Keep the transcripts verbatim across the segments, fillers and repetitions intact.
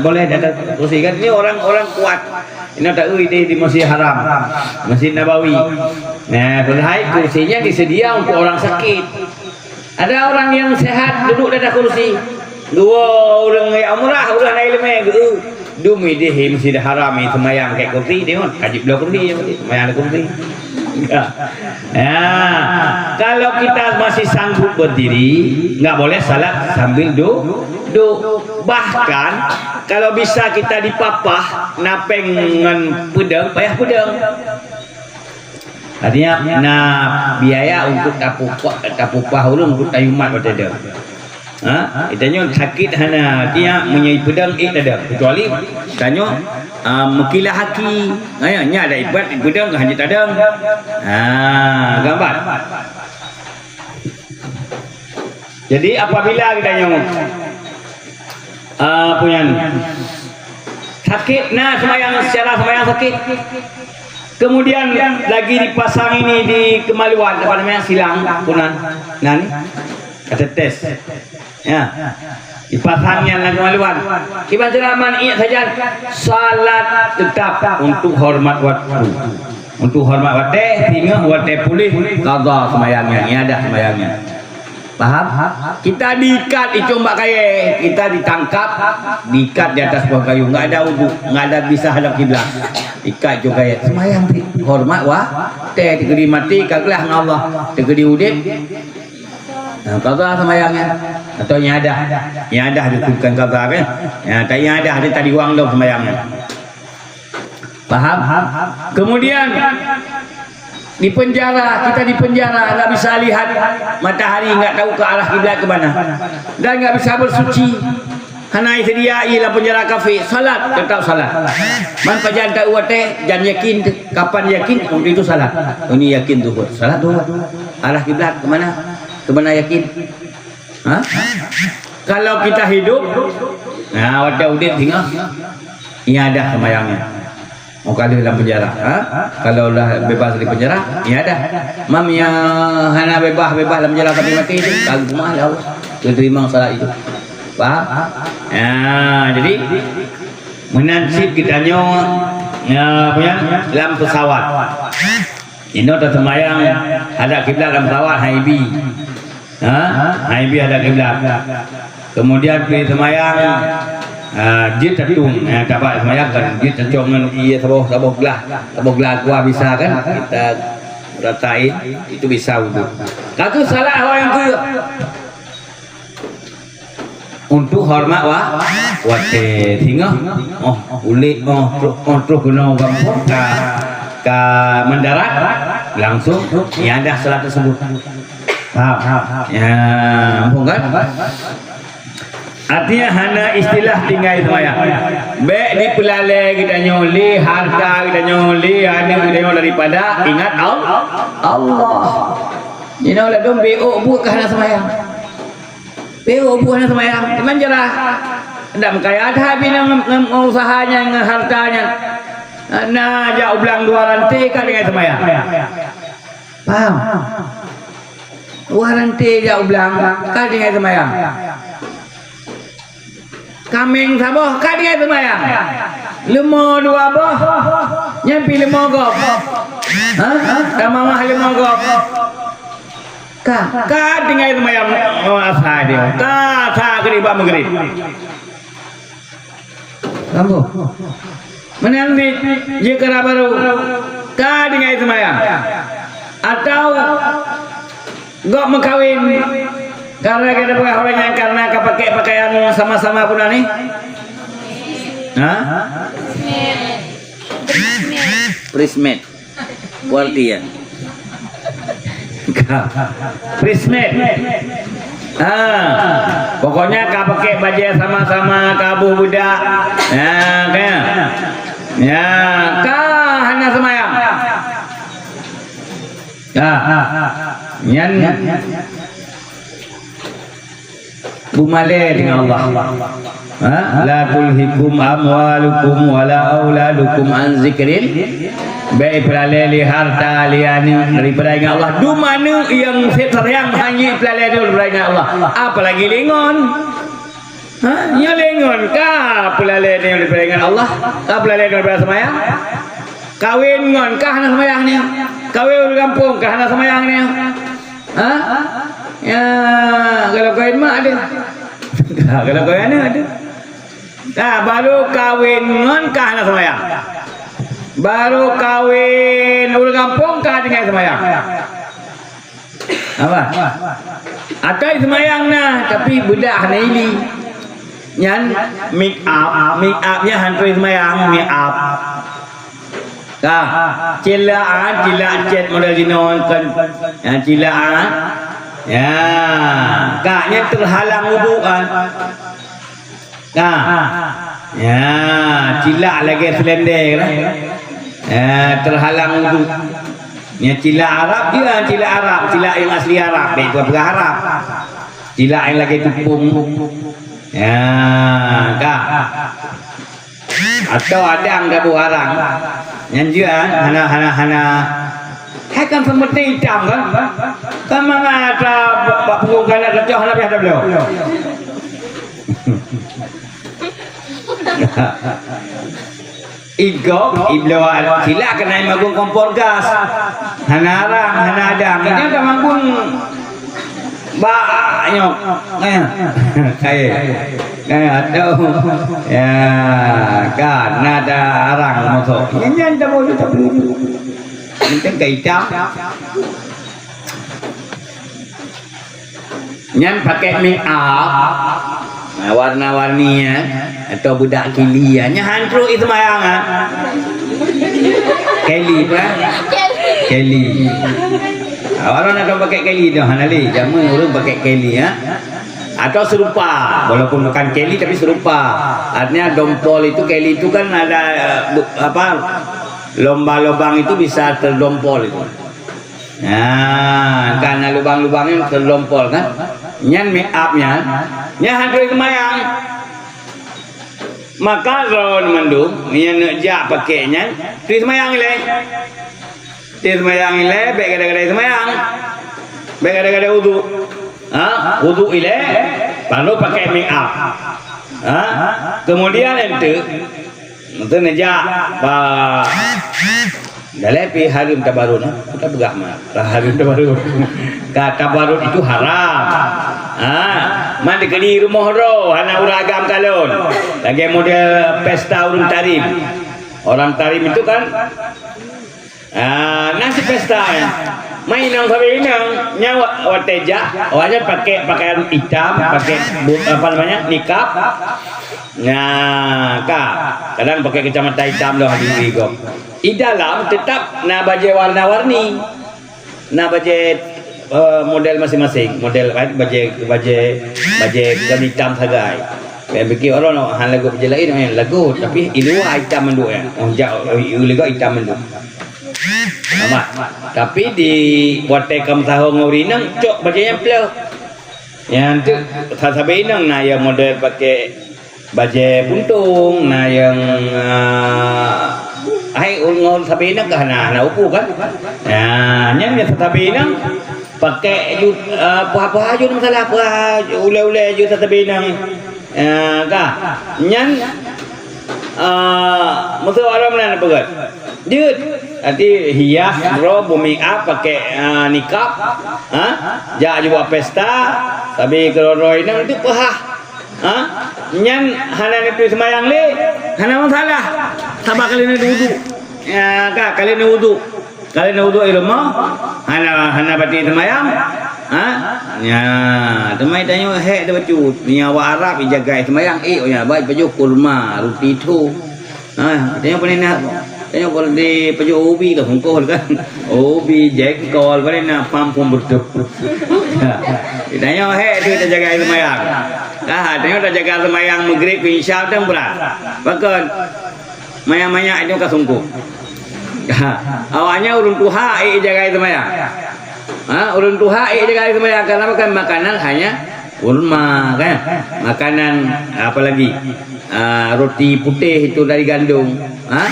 Boleh di atas kursi kan? Ini orang-orang kuat. Ini tak ui di, di Masjid Haram, Masjid Nabawi. Nah, padahal kursinya disediakan untuk orang sakit. Ada orang yang sehat duduk di atas kursi. Dua orang yang umrah, orang naik lemah. Dumi di Masjid Haram ini semayang ke kursi dia, kan? Kajib belah kursi, semayang di kursi. Ya. Ya, kalau kita masih sanggup berdiri, nggak boleh salat sambil du-, duduk. Bahkan kalau bisa kita dipapah napeng ngon peudeueng, payah peudeueng. Artinya na biaya untuk tapupah, tapupah ulun untuk tayumat watèe deueng. Ha? Tanyoe sakit hana, artinya meunyoe peudeueng ék tadeueng. Kecuali tanyoe, ah, meukilah aki. Ha, ya, nya ada ibat peudeueng hana tadeueng. Ha, gambar. Jadi apabila tanyoe, ah, punya sakit, na semayang secara semayang sakit. Kemudian lagi dipasang ini di kemaluan, apa namanya, silang, kunan, nan, kata tes. Ya. Dipasang nyan lam kemaluan. Kiban cara man iya saja, salat tetap untuk hormat waktu. Untuk hormat watèe, singoh watèe puléh, qadha semayang nyan, iadah semayang nyan. Paham? Kita diikat icong bak kayèe, kita ditangkap, diikat di atas buah kayu, nggak ada uduk, nggak ada bisa hadap kiblat. Ikat icong kayèe, semayang cit, hormat watèe, teukeudi maté ka glah ngon Allah, teukeudi udép, nah, qadha semayang nyan. Atau iadah, iadah itu bukan qadha kan? Ya, tak iadah, dia tadi wang dong semayang nyan. Paham? Kemudian di penjara, kita di penjara, nggak bisa lihat matahari, nggak tahu ke arah kiblat ke mana, dan nggak bisa bersuci. Hana sedia ie lam penjara kafé, salat, tetap salat. Man pajan tahu watèe, jan yakin, kapan yakin, waktu itu salat. Ini yakin zuhur, salat zuhur. Arah kiblat ke mana? Ke mana yakin? Ha? Kalau kita hidup, nah, watèe udép singoh, iadah semayang nyan. Mau ka lheueh lam penjara, ha? Kalau lah bebas dari penjara, iadah. Mam nyang hana bebas-bebas lam penjara sampai mati itu, ka geupeumah lé Allah. Geuterima salat itu. Paham? Ya, jadi meunan cit geutanyoe, ya, apa ya, lam pesawat. Inoe taseumayang hadap kiblat lam pesawat, hai bi. Ha? Hai bi hadap kiblat. Kemudian pi seumayang, ah, jeuet tatueng, eh, tabat seumayang kan, jeuet tacok ngon ie saboh, saboh glah, saboh glah aqua bisa kan, kita ratain, itu bisa wudu. Ka kheueh salat awai nyang kheueh. Untuk hormat wa-, watèe singoh, oh, ulèe, oh, trok, oh, trok keunoe gampông ka, ka mendarat, langsung iadah salat tersebut. Paham? Ya, muphom kan? Artinya hana istilah tinggai seumayang. Bèk dipeulalè geutanyoe lé harta geutanyoe, lé aneuk geutanyoe daripada ingat Al-, Allah. Inoe ladôm beuôk buet ka hana seumayang. Beuôk buet hana seumayang, teuma jrah. Dam kaya that bina ngon, ngon, ngon usahanya, ngon hartanya. Na jak u blang dua ranté ka tinggai seumayang. Paham? Dua ranté jak u blang, ka tinggai seumayang. Kaméng saboh, ka tinggai seumayang. Leumo dua boh, nyan pi leumo gob. Ha? Tamamah leumo gob. Ka, ka tinggai seumayang, oh, asa dia. Ka, sa keudéh bak meugrib. Sambung. Meunan di jeuet keu rab barô, ka tinggai seumayang. Atau gob meukawen, karena kita peugah orang nyan karena ka pakai pakaian sama-sama pun ni. Ha? Bridesmaid. Kuarti ya. Bridesmaid. Ah, pokoknya ka pakai bajèe sama-sama, ka boh beudak. Ya, kan? Ya, ka hana seumayang. Ya. Nyan. Beumalèe dengan Allah. Ha? La tulhikum amwalukum wala auladukum an zikrin. Bèk ipeulalèe lé harta, lé aneuk daripada ingat Allah. Dum aneuk nyang sép sayang hana ipeulalèe dum daripada ingat Allah. Apalagi lé ngon. Ha? Nyoe lé ngon ka peulalé nyoe daripada ingat Allah, ka peulalé nyoe daripada seumayang. Kawen ngon ka hana seumayang nyoe. Kawen ureueng gampông ka hana seumayang nyoe. Ha? Ya, kalau kawen mak ada. Kalau kawen aneuk ada. Nah, baru kawen ngon ka hana seumayang. Baru kawen ureueng gampông ka tinggai seumayang. Apa? Akai seumayang na, tapi beudak hana ili. Nyan make up, make up nyan han trôh seumayang, make up. Ka, cilak, ah, cilak cat model jinoe kan. Ya, cilak, ah. Ya, ka, nyan terhalang wudu kan. Nah, ya, cilak lagèe selendang lah. Ya, terhalang wudu. Ya, cilak Arab dia, cilak Arab, cilak yang asli Arab, bèk peugah Arab. Cilak yang lagèe tupông. Ya, ka. Atau ada yang dah buharang. Nyan jeuet, hana, hana, hana. Hai kan seumeuti itam kan? Kan mangat ata bak, bak punggung kanan teucok hana payah tabloe. Igop, ibloe silak keunan magun kompor gas. Hana arang, hana adang. Ini ada magun bak nyok. Eh, kaya. Kaya atau ya kan ada arang masuk. Ini ada mau kita beli. Mungkin ke hitam. Nyan pakai make up, nah, warna-warni, ya, atau beudak kili, ya. Nyan han trôh i seumayang, ah. Kelly, apa? Kelly. Awak orang nak pakai Kelly tu, hana lé. Jameun ureueng pakai Kelly, ya. Atau serupa, walaupun bukan Kelly tapi serupa. Artinya dompol itu, Kelly itu kan ada, eh, bu-, apa, lubang-lubang itu bisa terdompol itu. Nah, kan na lubang-lubang nyan terlompol kan? Nyan make up nyan. Nyan han trôh seumayang. Maka droeneuh mandum, nyang neuk jak pakai nyan, trôh seumayang ilèe. Trôh seumayang ilèe, bèk gada-gada seumayang. Bèk gada-gada wudu. Ha, wudu ilèe, baru pakai make up. Ha, kemudian enteuk Meuteun neujak ba dalé pih hareuem tabarut, nah. Kita peugah ma, hareuem tabarut. Ka tabarut itu haram. Ha, man dikeudi rumoh droe, hana ureueng agam kalon. Lagèe model pesta ureueng Tarim. Orang Tarim itu kan, ah, na si pesta, ya. Mai inong sabe inong, nyan wa-, watèe jak, awaknyan pakai pakaian itam, pakai bu-, apa namanya, nikab. Nah, ka. Kadang pakai kacamata hitam dah di, di gop. Di dalam tetap na bajèe warna-warni. Na bajèe, eh, model masing-masing. Model kan bajèe, bajèe, bajèe kon hitam sagai. Bèk pikir orang hana lagot bajèe laén, eh, lagot, tapi di luwa hitam mandum, eh. Oh, jak, oh, lagot hitam mandum. Amat. Tapi di watèe ka meusaho ngon ureueng inong, cok bajèe nyang pleuh. Nyan tu, sa-, sabe inong na nyang model pakai bajèe puntông, na nyang, ah, hai, ngon sabe inong ka hana, hana upu kan? Nah, nyan nyang sabe inong pakai ju-, ah, puha-puha ju masalah, puha ulèe-ulèe ju sabe inong. Ah, ka. Nyan, ah, maksud orang meunan peugah. Jeuet. Arti hias droe, bu-make up, pakai, ah, nikab, ha? Jak jubah pesta, sabe keudroe-droe inong tu peuhah. Ha? Nyan hana neuturi seumayang lé, hana masalah. Sabab ka lheueh neuwudu. Ya, ka, ka lheueh neuwudu. Ka lheueh neuwudu di rumoh, hana, hana batal seumayang. Ha? Ya, teuma tanyoe hék teuh bacut. Nyoe awak Arab ijagai seumayang, eh, oh ya, baik pajoh kurma, ruti tho. Ha, tanyoe pane na, tanyoe pane pajoh ubi lah, hongkoh kan. Ubi, jengkol, pane na pam pom beureutup. Ha, tanyoe hék teuh tajagai seumayang. Ha, tanyoe tajagai seumayang Maghrib, Isya, dan brat. Pakon? Manyak-manyak itu ka sungkôh. Ha, awaknyan ureueng tuha, eh, jagai seumayang. Ha, ureueng tuha, eh, jagai seumayang. Karena makan makanan hanya kurma, kan? Makanan, apa lagi? Ah, roti putih itu dari gandum. Ha?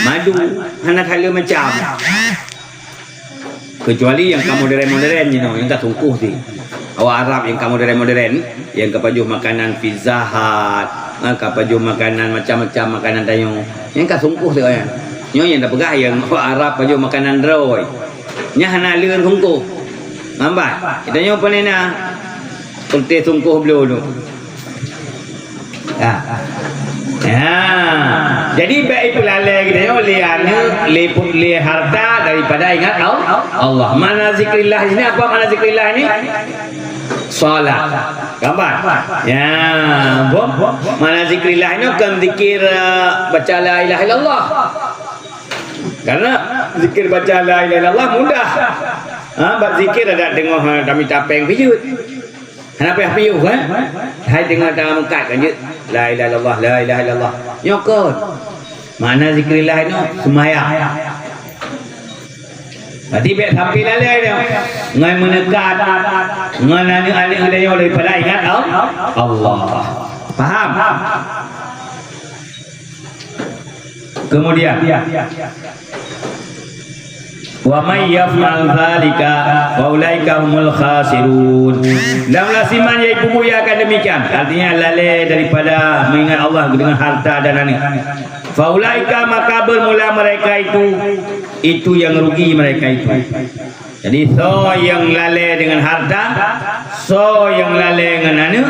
Madu, hana kala macam. Keucuali nyang ka modern-modern jinoe, nyang ka sungkôh sih. Awak Arab nyang ka modern-modern, nyang ka pajoh makanan Pizza Hut, ha, ka pajoh makanan macam-macam makanan tanyoe. Nyang ka sungkôh sih nyan. Nyoe nyang tapeugah nyang awak Arab pajoh makanan droe. Nyan hana lé sungkôh. Ngambat. Tanyoe pane na. Peureuteh sungkôh bloe tu. Ya. Ya. Jadi, bèk ipeulalè geutanyoe lé aneuk, lé pu-, lé harta daripada ingat Al-, Allah. Makna zikrillah di sini apa makna zikrillah ini? Salat. Gambar. Ya, bom. Makna zikrillah ini kan zikir, eh, baca la ilaha illallah. Karena zikir baca la ilaha illallah mudah. Ha, bak zikir ada tengok, ha, kami tapeng pijut. Hana payah piôh, eh? Hai teungoh tameukat kan jeuet, "La ilaha illallah, la ilaha illallah." Nyoe kon. Makna zikrillah nyoe seumayang. Berarti bèk sampai lalai nyoe. Ngon meuneukat, ngon aneuk-aneuk geutanyoe daripada ingat Al-, Allah. Paham? Kemudian, "Wa may yaf'al dzalika fa ulaika humul khasirun." Dan ulah siman nyang ipubuet nyang akan demikian, artinya lalai daripada mengingat Allah dengan harta dan aneuk. "Fa ulaika," maka bermula mereka itu, itu yang rugi mereka itu. Jadi, soe nyang lalai dengan harta, soe nyang lalai ngon aneuk,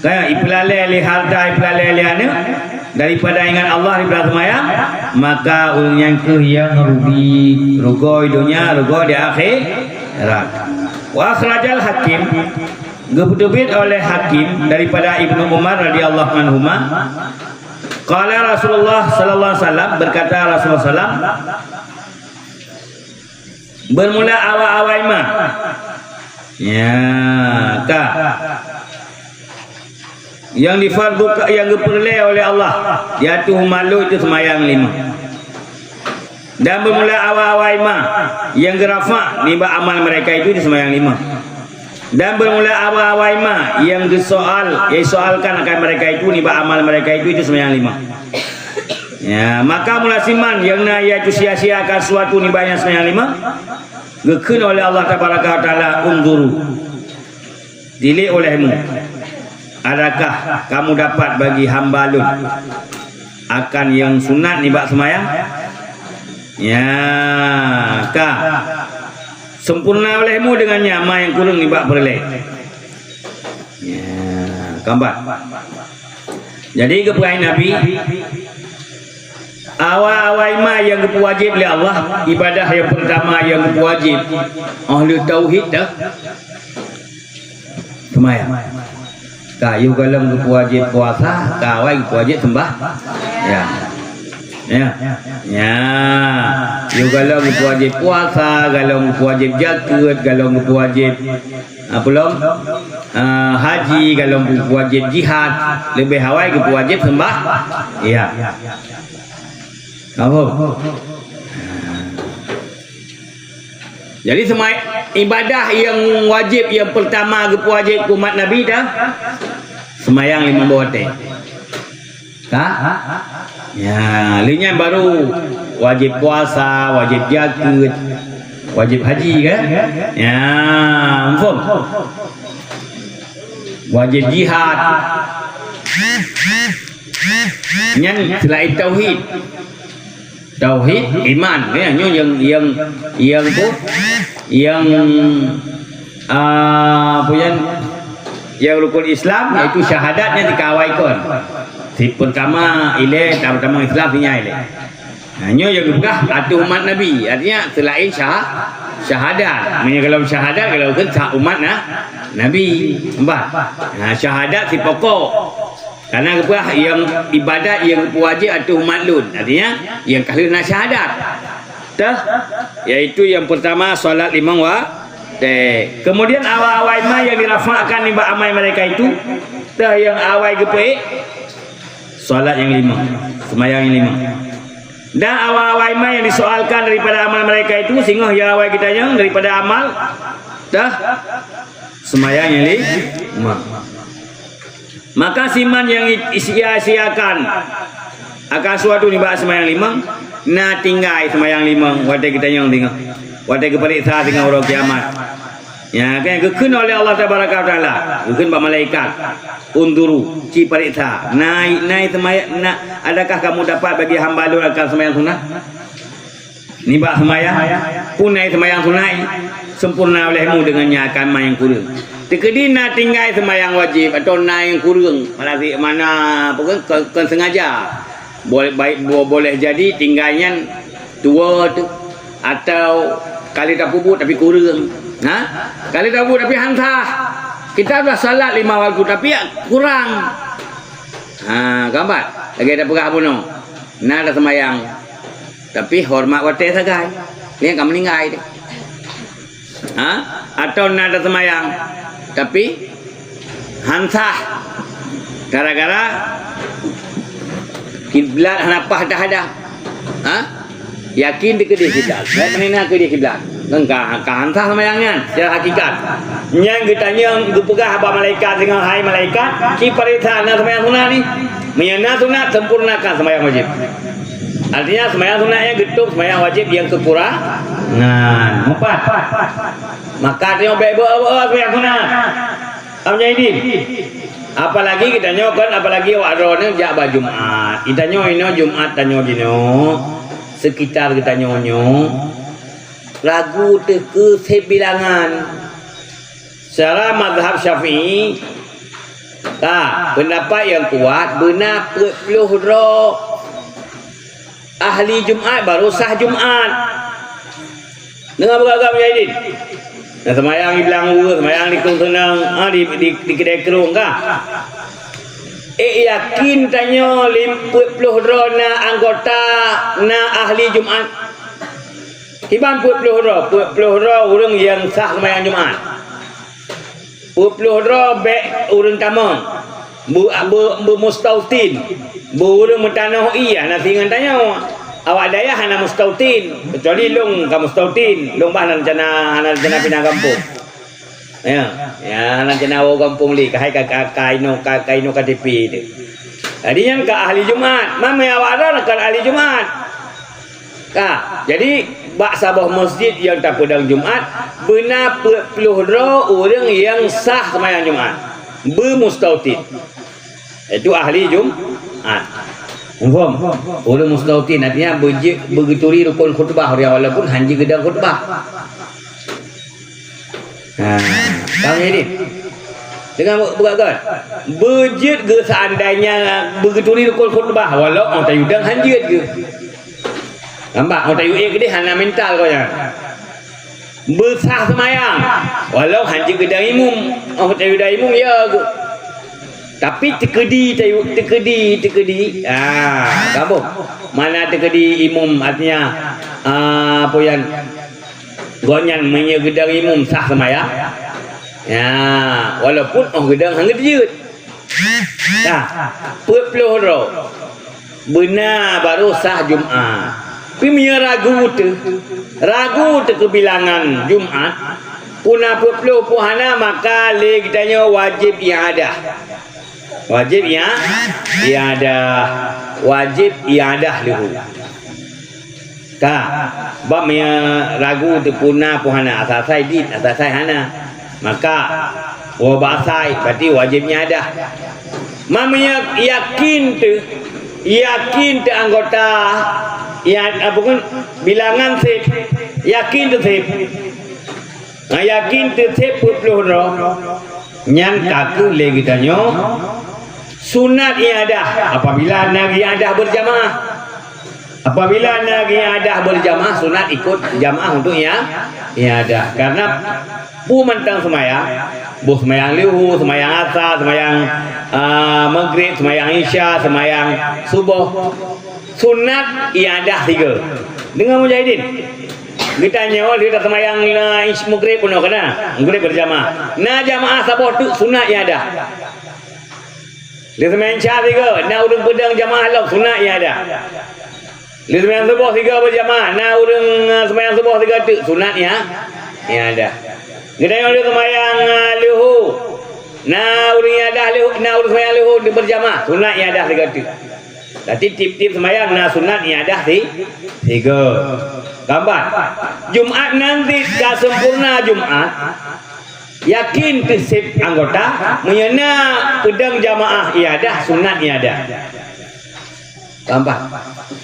kan, ipeulalè lé harta, ipeulalè lé aneuk, daripada ingat Allah, daripada seumayang, maka ureueng nyan kheueh nyang rugi, rugoe donya, rugoe di akhirat. Wa akhrajal Hakim, geupeuteubiet oleh Hakim daripada Ibnu Umar radhiyallahu anhuma, qala Rasulullah sallallahu alaihi wasallam, berkata Rasulullah sallam, Bermula awai-awai ma. Ya, ka. Yang difarduka-, yang geupeureulée oleh Allah di ateueh makhluk itu seumayang lima. Dan bermula awai-awai ma yang geurafa nibak amal mereka itu di seumayang lima. Dan bermula awai-awai ma yang geusoal, yang disoalkan akan mereka itu nibak amal mereka itu, itu seumayang lima. Ya, maka mula siman yang na yaitu sia-sia akan suatu nibak nyang seumayang lima, geukheun oleh Allah Tabaraka wa Taala, "Unzuru, tilik olehmu, adakah kamu dapat bagi hamba Lôn akan yang sunat nibak seumayang?" Ya, ka. Sempurna olehmu dengan nyama yang kureueng nibak peureulée. Ya, gambar. Jadi, geupeugah Nabi, awai-awai ma yang geupeuwajéb lé Allah, ibadah yang pertama yang geupeuwajéb, ahli tauhid dah. Seumayang. Ka yôh gohlom geupeuwajéb puasa, ka awai geupeuwajéb seumbah. Ya. Ya. Ya. Yôh gohlom geupeuwajéb puasa, gohlom geupeuwajéb jakeuet, gohlom geupeuwajéb, ah, peulom, ah, haji, gohlom geupeuwajéb jihad, leubeh awai geupeuwajéb seumbah. Ya. Apa? Jadi, seumai-, ibadah nyang wajéb nyang peurtama geupeuwajéb keu umat Nabi dah, seumayang limong boh watée. Ka? Ya, lheueh nyan baru wajéb puasa, wajéb jakeuet, wajéb haji, kan? Ya, muphom? Wajéb jihad. Nyan seulaén tauhid. Tauhid, iman, ya, nyoe nyang, nyang, nyang tu, nyang, ah, apa nyan, nyang rukun Islam, yaitu syahadat nyan dikawai kon. Si pertama, ilée, pertama Islam, sinya ilée. Nah, nyoe nyang geupeugah ateueh umat Nabi, artinya seulaén syah-, syahadat. Meunyoe golom syahadat, golom kheun sa-, umat na-, Nabi. Empat. Nah, syahadat sipokok. Karena geupeugah nyang ibadat nyang geupeuwajéb ateueh umat Lôn. Artinya, nyang ka lheueh na syahadat. Teuh, yaitu nyang peurtama salat limong watée. Kemudian awai-awai ma nyang dirafakkan nibak amai mereka itu, teuh nyang awai geupeuék, salat nyang limong, seumayang nyang limong. Dan awai-awai ma nyang disoalkan daripada amal mereka itu, singoh nyang awai geutanyong daripada amal, teuh, seumayang nyang limong. Maka siman nyang i-, isia-siakan akan suatu nibak seumayang limong, na tinggai seumayang limong watée geutanyong singoh. Watée geupareksa singoh uroe kiamat. Nyan kan geukheun oleh Allah Tabaraka wa Taala, geukheun bak malaikat, "Unzuru, ci pareksa, na, na seumayang, na, adakah kamu dapat bagi hamba lôn akan seumayang sunat? Nibak seumayang, pun na seumayang sunat, sempurna olehmu dengan nyan akan ma nyang kureueng. Teukeudi na tinggai seumayang wajéb atau na nyang kureueng, malah si mana, apa kan, kon, kon sengaja." Boleh, baik, bo-, boleh jadi tinggai nyan dua tu, atau ka lheueh tapeubuet tapi kureueng. Ha? Ka lheueh tapeubuet tapi han sah. Kita dah salat lima waktu tapi kurang. Ha, gambar. Lagée tapeugah bunoe. Na taseumayang. Tapi horeumat watée sagai. Nyan ka meuninggai deh. Ha? Atau na taseumayang, tapi han sah gara-gara kiblat hana paih dah ada. Ha? Yakin teukeudeh kiblat. Baik, mana na keudeh kiblat. Ngon ka, ka han sah seumayang nyan secara hakikat. Nyan geutanyong, geupeugah bak malaikat singoh, "Hai malaikat, ci pareksa na seumayang sunat ni? Meunyoe na sunat, sempurnakan seumayang wajéb." Artinya, seumayang sunat nyan geutôb seumayang wajéb nyang keukurangan. Meupat. Maka tanyoe bék beu-, beu-, seumayang sunat. Am nyan idin. Apalagi geutanyoe kan, apalagi awak droeneuh jak bak Jumat. Geutanyoe inoe Jumat tanyoe jinoe, sekitar geutanyoe nyoe, ragu teuh keu seb bilangan. Secara mazhab Syafi'i, ka, peundapat nyang kuat beuna peuet ploh droe ahli Jumat baru sah Jumat. Deungoe beugagam Mujahidin. Nah, seumayang di Beulangwe, seumayang di Krueng Seunang, ha, di, di, di Keudè Krueng ka. Eh, yakin tanyoe lim-, peuet ploh droe na anggota, na ahli Jumat. Kiban peuet ploh droe, peuet ploh droe ureuëng nyang sah seumayang Jumat. Peuet ploh droe bék ureuëng tamong, beu-, beu-, beumustautin, beu-, ureuëng meutanoh ié hana singon tanyoe. Awak dayah hana mustautin, keucuali lôn ka mustautin, lôn bah hana rencana, hana rencana pinah gampông. Ya, ya, hana rencana woe gampông lé, ka hai ka, ka, ka inoe, ka, ka inoe K T P teuh. Jadi nyan ka ahli Jumat, ma meunyo awak droe kon ahli Jumat. Ka, jadi bak saboh masjid nyang tapeudong Jumat, beuna peuet ploh droe ureuëng nyang sah seumayang Jumat, beumustautin, yaitu ahli Jumat. Muphom? Ureuëng mustautin artinya beujeuet, beugeuturi rukon khutbah, walaupun han jeuet geudong khutbah. Ha, paham ya, Din? Deungoe bu-, buka kan? Beujeuet geuh seandainya beugeuturi rukon khutbah, walau ong tayue dong han jeuet geuh. Nampak, ong tayue ék deh hana mental kau nyan. Beusah seumayang, walau han jeuet geudong imum, ong tayue dong imum ya geuh. Tapi teukeudi tayue, teukeudi, teukeudi. Ah, kamoe. Mana teukeudi imum artinya, ah, apa yan? Gobnyan meunyoe geudong imum sah seumayang, ya, walaupun óh geudong han geujeuet. Nah, peuet ploh droe beuna baru sah Jumat. Tapi meunyoe ragu teuh, ragu teuh keu bilangan Jumat, peue na peuet ploh peue hana, maka lé geutanyoe wajéb i'adah. Wajéb i'adah, wajéb i'adah leuhô. Ka, bab meunyoe ragu teuh peue na peue hana, asai-asai dit, asai-asai hana. Maka, woe bak asai, berarti wajéb i'adah. Ma meunyoe yakin teuh, yakin teuh anggota, ya, apa kan, bilangan seb, yakin teuh seb. Nyang yakin teuh seb peuet ploh droe, nyan ka kheueh lé geutanyoe sunat i'adah apabila na i'adah berjamaah. Apabila na i'adah berjamaah, sunat ikut jamaah untuk i'adah. Karena peue mantong seumayang, boh seumayang leuhô, seumayang asa, seumayang, ah, maghrib, seumayang isya, seumayang suboh, sunat i'adah sigoe. Deungoe mujahidin. Geutanyoe lheueh taseumayang, na, ish-, maghrib bunoe kana, maghrib berjamaah. Na jamaah saboh teuk sunat i'adah. Lheueh seumayang isya sigoe, na ureuëng peudong jamaah lom sunat i'adah. Lheueh seumayang suboh sigoe berjamaah, na ureuëng, eh, seumayang suboh sigoe teuk sunat i'adah. Geutanyoe lheueh seumayang, eh, leuhô, na ureuëng i'adah leuhô, na ureuëng seumayang leuhô berjamaah, sunat i'adah sigoe teuk. Berarti tiep-tiep seumayang na sunat i'adah si-, sigoe. Gambar. Jumat nyan cit ka sempurna Jumat. Yakin teuh seb anggota, meunyoe na peudong jamaah iadah, sunat iadah. Tambah.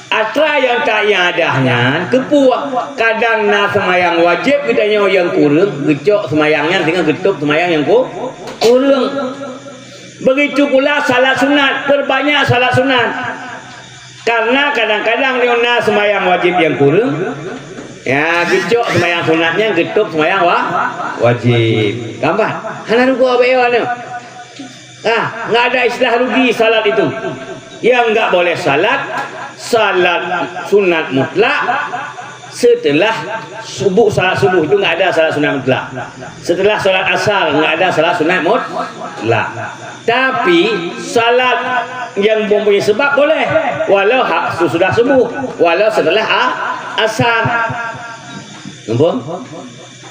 Atra nyang ta iadah nyan keupeue? Kadang na seumayang wajéb geutanyoe nyang kureueng, geucok seumayang nyan singoh geutôb seumayang nyang ku-, kureueng. Begitu pula salat sunat, peurbanyak salat sunat. Karena kadang-kadang nyoe na seumayang wajéb nyang kureueng, ya, geucok seumayang sunat nyan geutôb seumayang wa-, wajéb. Tambah. Hana rugoe bak nyoe. Ah, nggak ada istilah rugi salat itu. Yang nggak boleh salat, salat sunat mutlak setelah subuh, salat subuh itu nggak ada salat sunat mutlak. Setelah salat asar nggak ada salat sunat mutlak. Tapi salat yang mempunyai sebab boleh, walau ha-, sesudah subuh, walau setelah a-, asar. Nampak?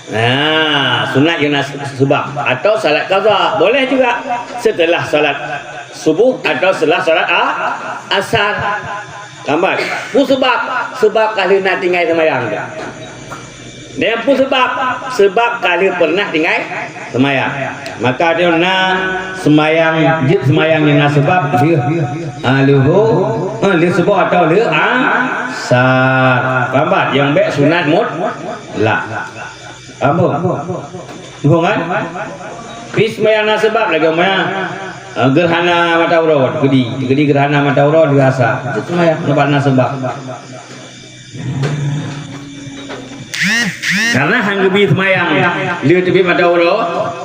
Nah, sunat yang nas-, sebab atau salat qadha boleh juga setelah salat subuh atau setelah salat a-, asar. Lambat. Peue sebab? Sebab ka lheueh na tinggai seumayang. Dan peue sebab? Sebab ka lheueh pernah tinggai seumayang. Maka dia na seumayang, jeuet seumayang nyang na sebab lheueh, ah, lheueh, ah, lheueh suboh atau lheueh asar. Lambat, nyang bèk sunat mutlak. Ambon. Ambon kan? Pi seumayang na sebab lagèe meunan, eh, gerhana mata uroe, teukedi, teukedi gerhana mata uroe di asar. Itu seumayang, sebab na sebab. Karena han geubi seumayang, lheueh teubiet mata uroe,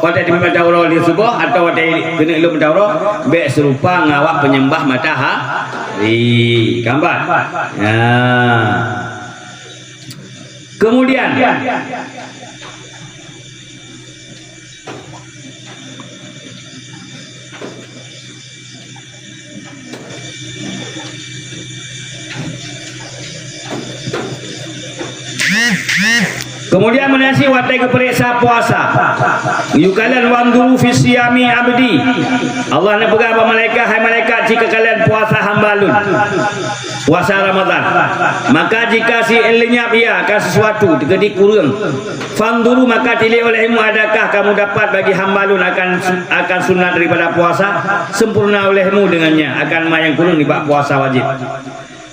watèe teubiet mata uroe lheueh suboh, atau watèe keuneuk lheueh mata uroe, bèk seurupa ngon awak peunyembah matahari. Gambar. Ya. Kemudian, kemudian meunasib watèe geupareksa puasa, geukalon, "Wanzuru fi siyami abdi." Allah neupeugah bak malaikat, "Hai malaikat, ci kakalon puasa hamba lôn." Puasa Ramadan. Maka jika si lenyap ia akan sesuatu, teukedi kureueng, fanzuru, maka tilék olehmu adakah kamu dapat bagi hamba lôn akan su-, akan sunat daripada puasa, sempurna olehmu dengannya akan ma nyang kureueng nibak puasa wajib.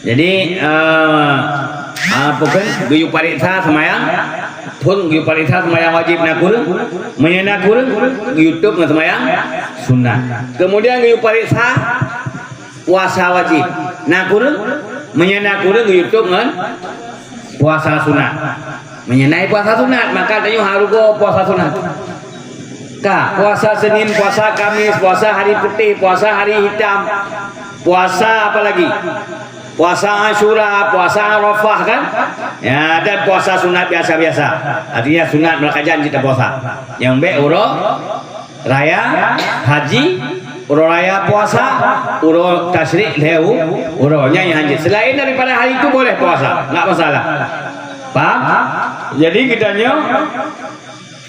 Jadi, eh, apa kan, geuyue pareksa seumayang, phon geuyue pareksa seumayang wajib na kureueng, meunyoe na kureueng, geuyue tôb ngon seumayang sunat. Kemudian geuyue pareksa puasa wajib. Na kureueng? Meunyoe na kureueng, geuyue tôb ngon puasa sunat. Meunyoe na puasa sunat, maka tanyoe harus go puasa sunat. Ka, puasa Senin, puasa Kamis, puasa hari putih, puasa hari hitam, puasa apa lagi? Puasa Asyura, puasa Arafah kan? Ya, dan puasa sunat biasa-biasa. Artinya sunat meulakajan cit tapuasa. Nyang bèk uroe raya haji, uroe raya puasa, uroe tasyrik lhèe u-, uroe nyan nyang hanjeuet. Selain daripada hari itu boleh puasa, enggak masalah. Paham? Jadi geutanyoe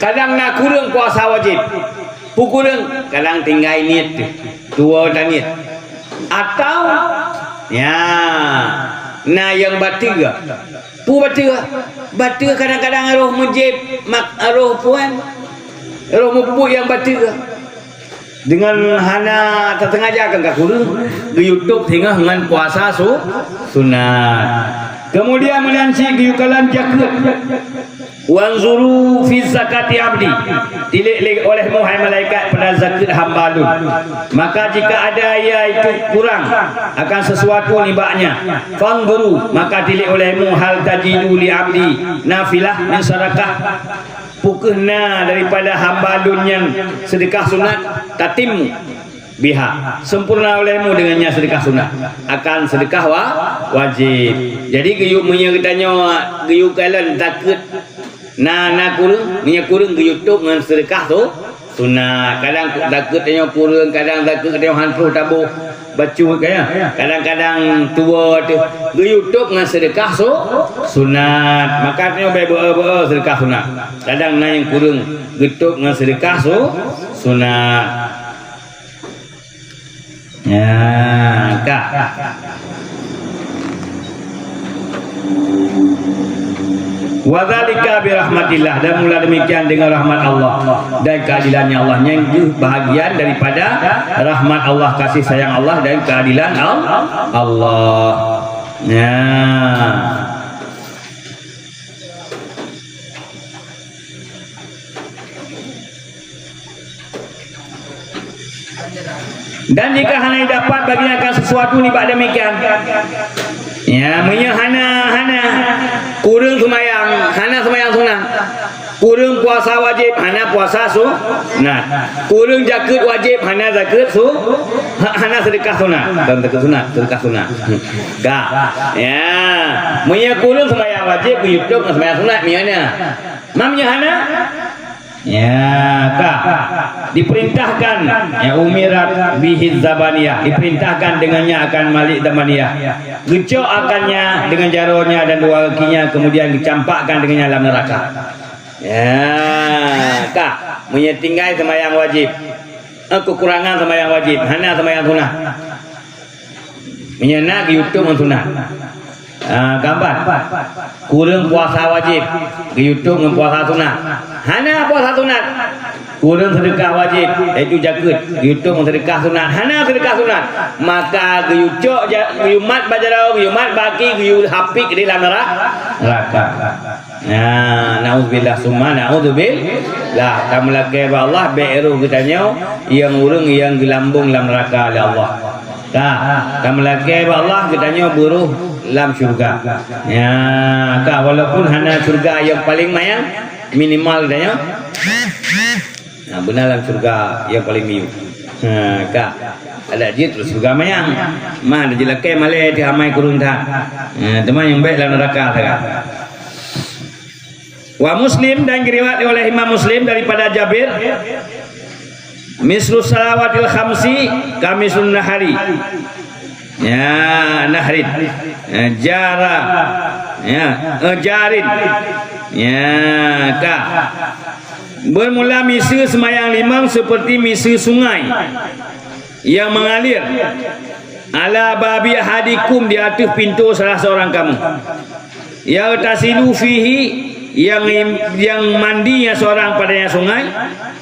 kadang na kureueng puasa wajib. Peue kureueng? Kadang tinggai niet teuh. Tuwoe taniet. Atau, ya, na nyang bateue. Peue bateue? Bateue kadang-kadang roh mujib, mak-, roh puan, roh mupeubuet nyang bateue. Deungon hana tasengaja kan ka kureueng, geuyue tôb singoh ngon puasa su-, sunat. Kemudian meunan cit geuyue kalon jakeuet. "Wanzuru fi zakati abdi." Tilék lé olehmu, hai malaikat, pada zakeuet hamba lôn. Maka jika ada ia itu kurang akan sesuatu nibaknya, fanzuru, maka tilék olehmu, hal tajidu li abdi nafilah min sadaqah. Peu kheueh na daripada hamba lôn nyan seudeukah sunat, tatimmu biha, sempurna olehmu deungon nyan seudeukah sunat, akan seudeukah wa-, wajib. Jadi geuyue meunyoe geutanyoe geuyue kalon zakeuet na, na kureueng, meunyoe kureueng geuyue tôb ngon seudeukah tu sunat. Kadang zakeuet tanyoe kureueng, kadang zakeuet tanyoe han troh taboh. Bacut kan, ya? Kadang-kadang tuwoe teuh geuyue tôb ngon seudeukah su-, sunat. Maka tanyoe bèk beu-e-beu-e seudeukah sunat. Kadang na nyang kureueng geutôb ngon seudeukah su-, sunat. Ya, ka. Wa dzalika bi rahmatillah, dan mula demikian dengan rahmat Allah dan keadilannya Allah. Nyan geuh bahagian daripada rahmat Allah, kasih sayang Allah dan keadilan Al-, Allah. Nah. Dan jika hana didapat baginya akan sesuatu nibak demikian. Ya, meunyoe hana, hana, kureueng seumayang, hana seumayang sunat. Kureueng puasa wajéb, hana puasa sunat. Kureueng zakeuet wajéb, hana zakeuet su-, ha-, hana seudeukah sunat. Bukan zakeuet sunat, seudeukah sunat. Ka. Ya. Meunyoe kureueng seumayang wajéb, geuyue tôb ngon seumayang sunat, meunyoe na. Ma meunyoe hana? Ya, ka. Diperintahkan, ya, umirat bihi zabaniyah. Diperintahkan dengannya akan Malik zabaniyah. Geucok akannya dengan jaronya dan dua kakinya, kemudian dicampakkan dengannya dalam neraka. Ya, ka. Meunyoe tinggai seumayang wajéb. Eh, kekurangan seumayang wajéb. Hana seumayang sunat. Meunyoe na, geuyue tôb ngon sunat. Ah, keempat, kureueng puasa wajéb, geuyue tôb ngon puasa sunat. Hana puasa sunat, kureueng seudeukah wajéb, yaitu zakeuet, geuyue tôb ngon seudeukah sunat. Hana seudeukah sunat, maka geuyue cok ja-, geuyue mat bak jaroe, geuyue mat bak aki, geuyue hapit di dalam nera-, neraka. Nah, naudzubillah summa naudzubillah. Tameulakée bak Allah, bék roh geutanyoe nyang ureuëng nyang geulambong lam neuraka lé Allah. Ka, tameulakée bak Allah, geutanyoe beuroh lam syeuruga. Ya, ka, walaupun hana syeuruga nyang paleng manyang, minimal geutanyoe, nah, beuna lam syeuruga nyang paleng miyueb. Ha, ka. Adak jeuet syeuruga manyang. Ma, jilaké malée teuh amai kureueng that. Ha, teuma nyang bék lam neuraka sagai. Wa Muslim, dan diriwayat oleh Imam Muslim daripada Jabir, mislu salawatil khamsi kamislun nahari. Ya, nahrin. Ya, jara. Ya, eh, jarin. Ya, ka. Bermula miseue seumayang limong seperti miseue sungai yang mengalir ala babi ahadikum, di ateueh pintoe salah seorang kamu. Yaghtasilu fihi, yang, yang mandinya seorang padanya sungai,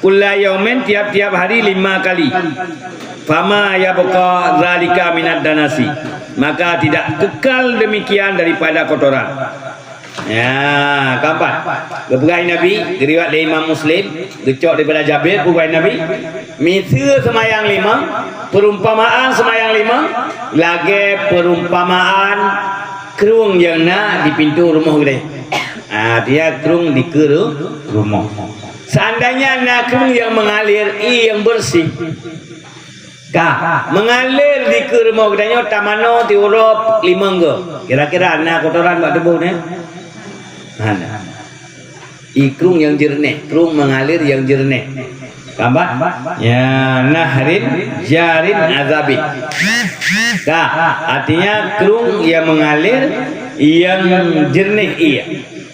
kulla yaumin, tiap-tiap hari lima kali. Fama yabqa dzalika minad danasi, maka tidak kekal demikian daripada kotoran. Ya, keempat. Geupeugah Nabi, diriwayat lé Imam Muslim, geucok daripada Jabir, peugah Nabi, miseue seumayang limong, perumpamaan seumayang limong, lagée perumpamaan krueng nyang na di pintoe rumoh geude. Ah, dia krueng di keue rumoh. Seandainya na krueng yang mengalir, ie yang bersih, ka, mengalir di keue rumoh geutanyoe tamanoe siuroe limong goe. Kira-kira na kotoran bak tuboh nyoe? Hana. Ie krueng yang jernih, krueng mengalir yang jernih. Ka, Pak? Ya, nahrin jarin azabin. Ka, artinya krueng yang mengalir yang jernih ie.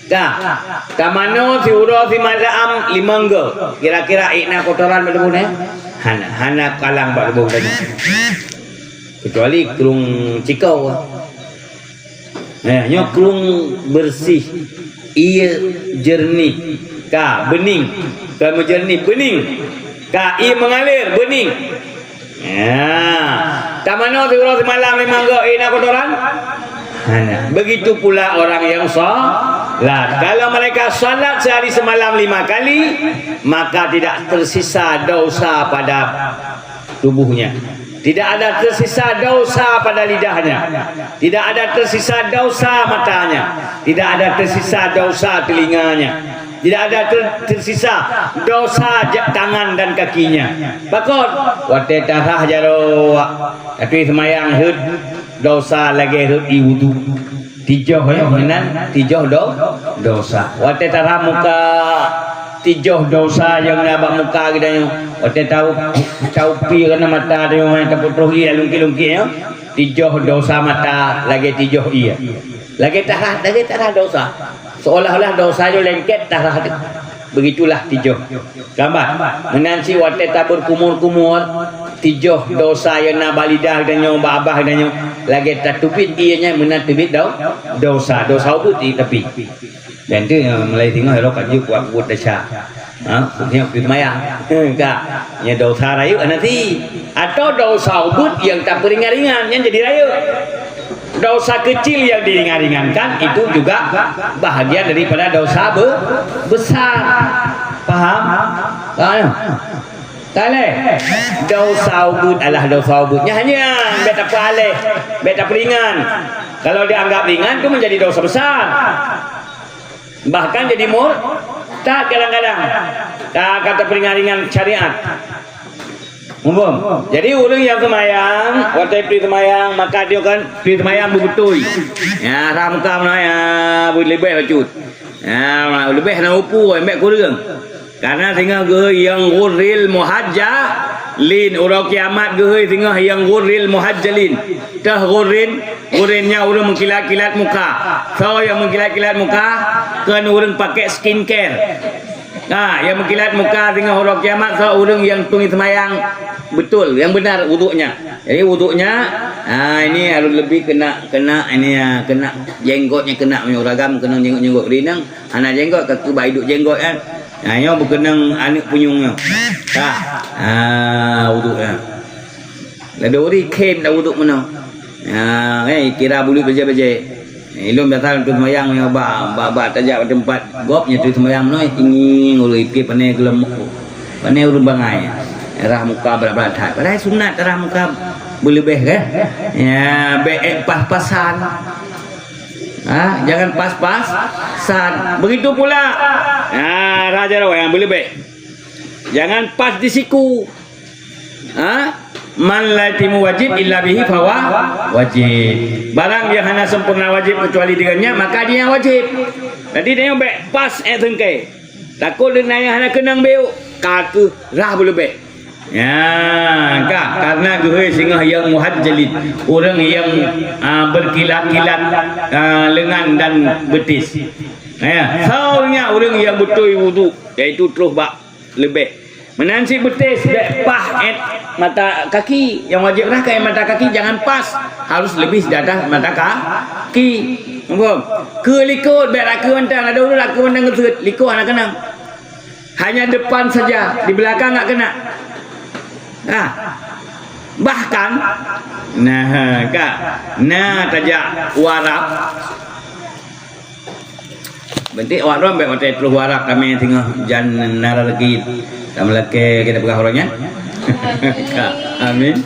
Ka, tamanoe siuroe simalam limong goe. Kira-kira ie na kotoran bak tuboh nyoe? Hana, hana kalang bak tuboh geutanyoe. Kecuali krueng Cikau. Eh, nyoe krueng bersih, ie jernih. Ka, bening. Bukan menjernih, bening. Ka, ie mengalir, bening. Ya. Tamanoe siuroe simalam limong goe, ie na kotoran? Hana. Begitu pula orang yang salat. Kalau mereka salat sehari semalam lima kali, maka tidak tersisa dosa pada tubuhnya. Tidak ada tersisa dosa pada lidahnya. Tidak ada tersisa dosa matanya. Tidak ada tersisa dosa telinganya. Tidak ada ter-, tersisa dosa ja-, tangan dan kakinya. Pakon? Watée tarhah jaroe, ateueh seumayang, rhot dosa lagée rhot ie wudu. Tijoh, ya, meunan tijoh do-, dosa. Watée tarhah muka, tijoh dosa nyang na bak muka geutanyoe. Watée tau, taupi keunan mata tanyoe, tapeutroh ie lungkit-lungkit nyoe. Tijoh dosa mata lagée tijoh ie. Lagée tarhah, lagée tarhah dosa. Seolah-olah dosa nyoe lengket tarhah teuh. Begitulah tijoh. Gambar. Meunan cit watée tabeurkumur-kumur, Tijoh dosa nyang na bak lidah geutanyoe, bak babah geutanyoe, lagée tateubiet ié nyan meunan teubiet do-, dosa, dosa ubeut di tapi. Dan tu, eh, mulai singoh roh ka jeuet buat-buat desya. Ha, khususnya peumayang. Ka, nya dosa rayeuk hana si. Atau dosa ubeut nyang tapeuringan-ringan, nyan jadi rayeuk. Dosa kecil yang diringan-ringankan itu juga bahagian daripada dosa be-, besar. Paham? Paham? Taleh, dosa ubeut adalah dosa ubeut. Nyan hanya bék tapeualeh, bék tapeuringan. Kalau dianggap ringan, itu menjadi dosa besar. Bahkan jadi murtad kadang-kadang. Ka, ka tapeuringan-ringan syariat. Muphom? Jadi, ureuëng nyang seumayang, watée pri seumayang, maka dia kan pri seumayang beubeutôi. Ya, rhah muka meunan, ya, beuleubeh bacut. Ya, leubeh na upu, embek kureueng. Karena singoh geuhôi nyang ghurril muhajjalin, uroe kiamat geuhôi singoh nyang ghurril muhajjalin. Teuh ghurrin, ghurrin nyan ureuëng meukilat-kilat muka. Soe nyang meukilat-kilat muka, kon ureuëng pakai skincare. Nah, nyang meukilat muka singoh uroe kiamat soe ureuëng nyang tui seumayang beutôi, nyang beunar wuduknya. Jadi wuduknya, ha, ini harus lebih kena, kena ini, ha, kena jenggotnya kena meunyoe ureuëng agam kena jenggot-jenggot rinang. Hana jenggot, ka keuh bak iduek jenggot kan. Ha, nyoe beukeunong aneuk punyueng nyoe. Ka. Ha, wuduk nyan. Ladôm uri khem dak wuduk meunoe. Ha, eh, kira bulut bajée-bajée. Ilôn biasa lôn tui seumayang nyoe bak, bak, bak tajak bak teumpat gob nyoe tui seumayang meunoe, tinggi ureuëng ipike pane geuleumok. Pane ureuëng bangai. Rhah muka brat-brat that. Padahai sunat rhah muka beuleubeh kan. Ya, bék, eh, pas-pasan. Ha, jangan pas-pasan. Begitu pula, ha, raja rawai nyang beuleubeh. Jangan pas di siku. Ha? Man la yatimu wajib illa bihi fahuwa wajib. Barang yang hana sempurna wajib kecuali dengannya, maka dia yang wajib. Jadi dia yang baik pas eh tengke. Takut dia yang hana kenang beuk, ka keuh rhah beuleubeh. Ya, ka, karena geuhôi singoh yang muhajjalin, ureuëng yang, ah, berkilat-kilat, ah, lengan dan betis. Ya, soalnya ureuëng yang beutôi wuduk, yaitu troh bak leubeh. Meunan cit beutih bèk paih ét mata kaki. Nyang wajéb rhah keu ét mata kaki jangan pas, harus leubeh di ateueh mata kaki. Muphom? Keu likot bèk rakeue mantong, ladôm rakeue mantong geuseuet, likot hana keunong. Hanya depan saja, di belakang enggak kena. Nah, bahkan, nah, ka, na tajak u Arab, Beunti awak droe bèk watèe troh u Arab, kamoe singoh jan na rezeki. Tameulakèe kita peugah uroe nyan. Ka, amin.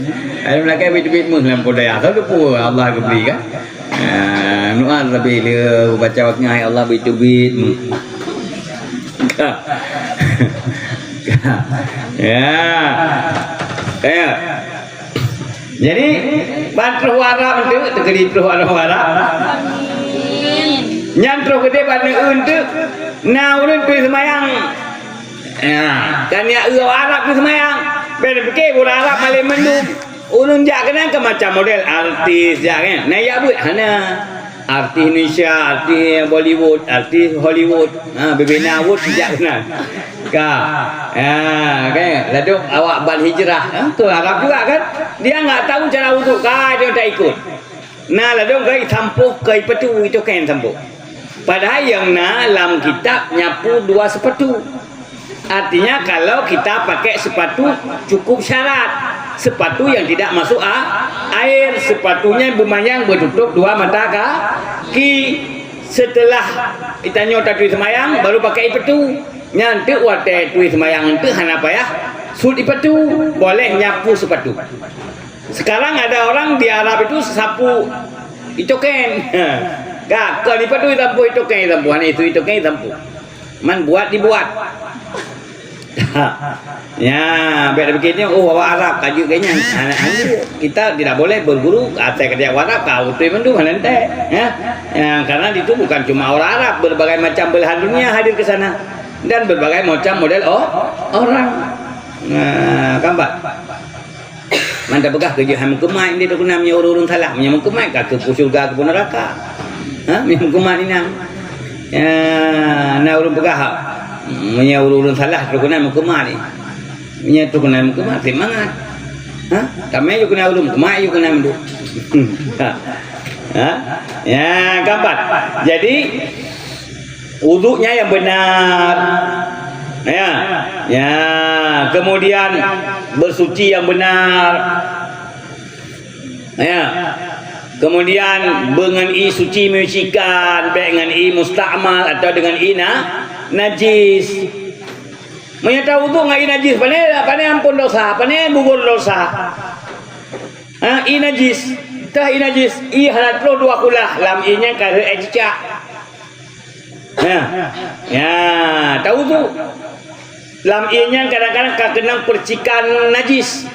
Ai meulakèe bit-bit meuh lam peudaya. Tahu depu Allah geubri kan? Ah, nuan lebih le baca waktu hai Allah bit-bit meuh. Ka. Ka. Ya. Ya. Jadi, ban troh u Arab eunteuk, teukeudi troh u Arab. Nyan troh keudéh ban eu eunteuk, na ureueng tui seumayang. Ya, kan ya eu Arab tui seumayang. Bèk pike ureueng Arab malèe mandum. Ureueng jak keunan keu macam model artis jak kan. Na ya buet hana. Artis Indonesia, artis Bollywood, artis Hollywood. Ha, bibina wud jak keunan. Ka. Ha, kan? Ladôm awak ban hijrah, ha, ke Arab juga kan? Dia enggak tahu cara wuduk, ka dia tak ikut. Nah, ladôm ka isampoh ke ipatu, itu kan sampoh. Padahal yang na lam kitab nyapu dua sepatu. Artinya, kalau kita pakai sepatu, cukup syarat. Sepatu yang tidak masuk a-, air. Sepatunya beumayang beututup dua mata kaki. Setelah tanyoe tatui seumayang, baru pakai ipatu. Nyan teuk watèe tui seumayang teuk hana payah sut ipatu. Boleh nyapu sepatu. Sekarang ada orang di Arab itu sapu itoken. Ka, kon ipatu isampoh itoken isampoh, hana isu itoken isampoh. Man buat dibuat. Ya, bèk dipikir nyoe, oh, awak Arab, ka jeuet keu nyan. Hana, hana. Kita tidak boleh berguru, asai ka jak u Arab, ka beutôi mandum, hana teuntèe. Ya. Ya, karena itu bukan cuma orang Arab, berbagai macam belahan dunia hadir ke sana. Dan berbagai macam model o-, orang. Nah, kan, Pak? Man tapeugah keu jeuet hai meukeumai, indeh, Teungku, na meunyoe ureueng-ureueng salah. Meunyoe meukeumai, ka keupeue syeuruga, keupeue neuraka. Ha? Meunyoe meukeumai inan. Ya, na ureueng peugah, meunyoe ureueng-ureueng salah, Teungku, na meukeumai. Meunyoe Teungku na meukeumai, seumangat. Ha? Tamé yue keunan ulôn, keumae yue keunan mandum. Ha? Ha? Ya, keempat. Jadi, wuduknya yang benar. Ya. Ya, kemudian bersuci yang benar. Ya. Kemudian, beu ngon ie suci menyucikan, bék ngon ie mustakmal atau dengan ie na-, najis. Meunyoe tawudhu ngon ie najis, pane, pane ampôn desya, pane gugur desya. Ha, ie najis, teuh ie najis, ie hana troh dua kulah, lam ie nyan ka rhot air cicak. Ya. Ya, tawudhu. Lam ie nyan kadang-kadang ka keunong percikan najis.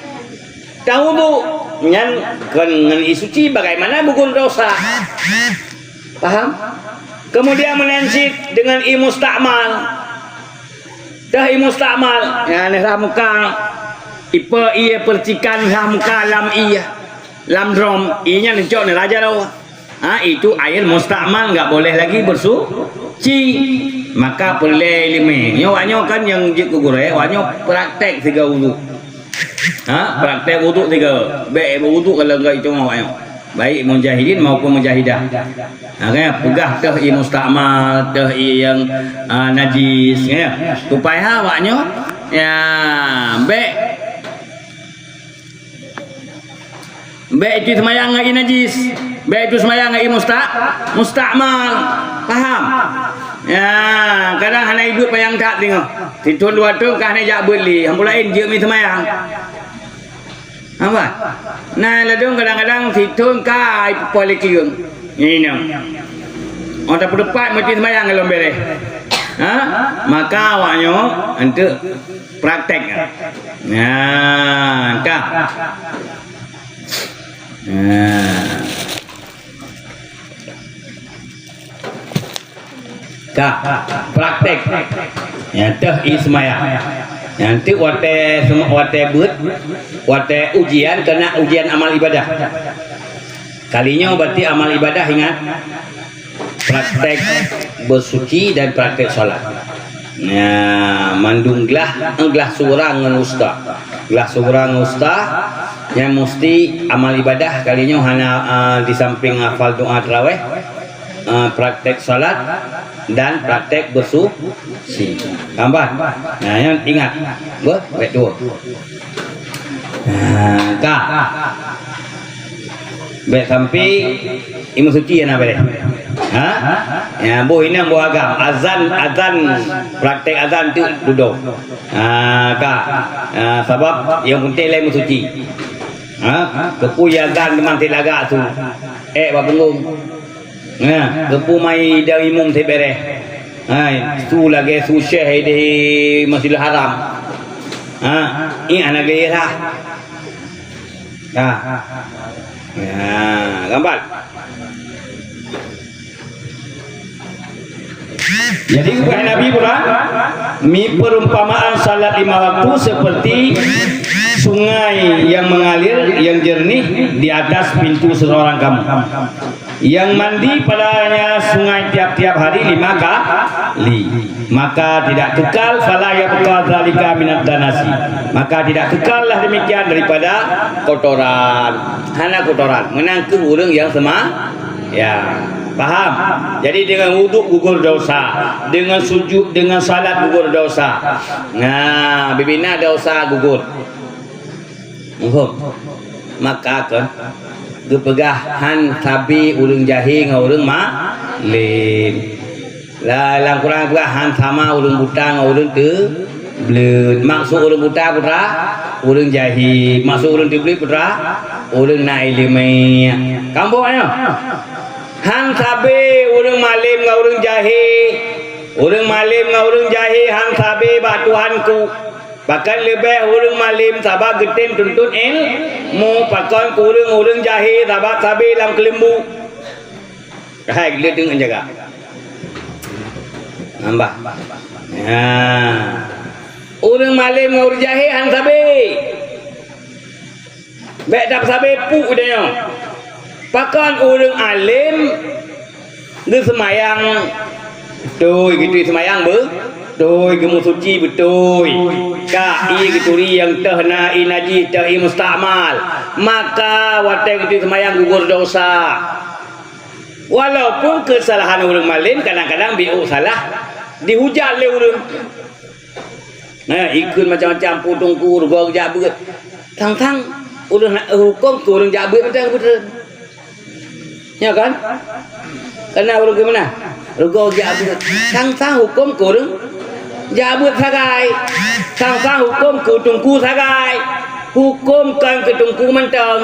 Tawudhu nyan kon ngon ie suci bagaimana gugur desya. Paham? Kemudian meunan cit dengan ie mustakmal. Teuh ie mustakmal, nyan rhah muka. Ipe ie percikan rhah muka lam ie. Lam drom, ie nyan neucok neuraja lawa. Ha, itu air mustakmal, enggak boleh lagi bersuci. Maka peureulée ileumé. Nyoe awak nyoe kan nyang jeuet keu gurée, awak nyoe praktek sigoe wudhu. Ha, praktek wudhu sigoe. Bék wudhu kalau enggak itu awak nyoe. Baik mujahidin maupun mujahidah. Ha, kan? Peugah teuh ie mustakmal, teuh ie nyang, ah, najis, kan? Supaya awak nyoe, ya, bék Bék itu seumayang ngon ie najis. Bék itu seumayang ngon ie musta-, mustakmal. Paham? Ya, kadang hana iduek panyang that teungoh. Sithon dua thon ka hana jak beuet lé. Ambo laén jeuet mi seumayang. Apa? Nah, ladom kadang-kadang sithon ka ai pupoh lé keueung. Nyoe. Oh, tapeutepat meuti seumayang lom bereh. Ha? Maka awak nyoe enteuk praktek. Nah, ka. Nah. Ka, praktek. Nyang teuh ie seumayang. Nyang teuk watée sem-, watée beuet, watée ujian, keuneuk ujian amal ibadah. Kali nyoe berarti amal ibadah ingat. Praktek bersuci dan praktek salat. Nah, mandum glah, glah sugra ngon wusta. Glah sugra ngon wusta, nyan musti amal ibadah kali nyoe hana, ah, di samping hafal doa tarawih, ah, praktek salat dan praktek bersuci. Gambar. Nah, nyan ingat. Beuh, baik dua. Nah, ka. Bék sampai ie meusuci hana bereh. Ha? Ya, boh inong boh agam. Azan, azan, praktek azan tu dudoe. Ha, ka. Ha, sabab nyang penting lé meusuci. Ha? Keupeue azan teuma sit lagak su. Ék bak punggong. Ha, keupeue mai idang imum sit bereh. Ha, su lagée su syekh di Masjidil Haram. Ha, ié hana geuyue rhah. Nah. Ya, gambar. Jadi, ubak Nabi Ibrahim, mi perumpamaan salat lima waktu seperti sungai yang mengalir, yang jernih di atas pintu seseorang kamu. Yang mandi padanya sungai tiap-tiap hari lima kali, maka tidak kekal, fala yabqa dzalika minad danasi, maka tidak kekallah demikian daripada kotoran. Hana kotoran, meunan kheueh ureuëng nyang seuma-, ya, paham? Jadi dengan wuduk gugur dosa, dengan sujud, dengan salat gugur dosa. Nah, bibina dosa gugur. Muphom? Maka kon geupeugah han sabe ureuëng jahé ngon ureuëng ma-, lem. La-, lam Quran peugah han sama ureuëng buta ngon ureuëng teubleuet. Maksud ureuëng buta peue teuma? Ureuëng jahé. Maksud ureuëng teubleuet peue teuma? Ureuëng na iéleumé. Kambok nyoe. Han sabe ureuëng malem ngon ureuëng jahé. Ureuëng malem ngon ureuëng jahé han sabe bak Tuhanku. Pakon leubeh ureuëng malem sabab geutem tuntot ilmu, pakon keu ureuëng-ureuëng jahé sabab sabe lam keuleumbu. Hai, le deungon jaga. Nambah. Nah. Ureuëng malem ngon ureuëng jahé han sabe. Bék tapeusabe puk tanyoe. Pakon ureuëng alem geuseumayang, beutôi, geutôi seumayang beu-, Beutôi, geumeusuci beutôi. Ka ié geuturi nyang teuh na ié najih, teuh ié mustakmal. Maka watée geuturi seumayang gugur desya. Walaupun keusalahan ureuëng malem kadang-kadang biôk salah dihujat lé ureuëng. Nah, ikheun macam-macam, peue teungku rugoe geujak beuet. Sang-sang ureuëng na, hukôm keu ureuëng jak beuet mantong beutôi. Nyo kan? Kana ureuëng keu meunan? Rugoe jak beuet. Sang-sang hukôm keu ureuëng jak beuet sagai. Sang-sang hukôm keu teungku sagai. Hukôm kon keu teungku mantong.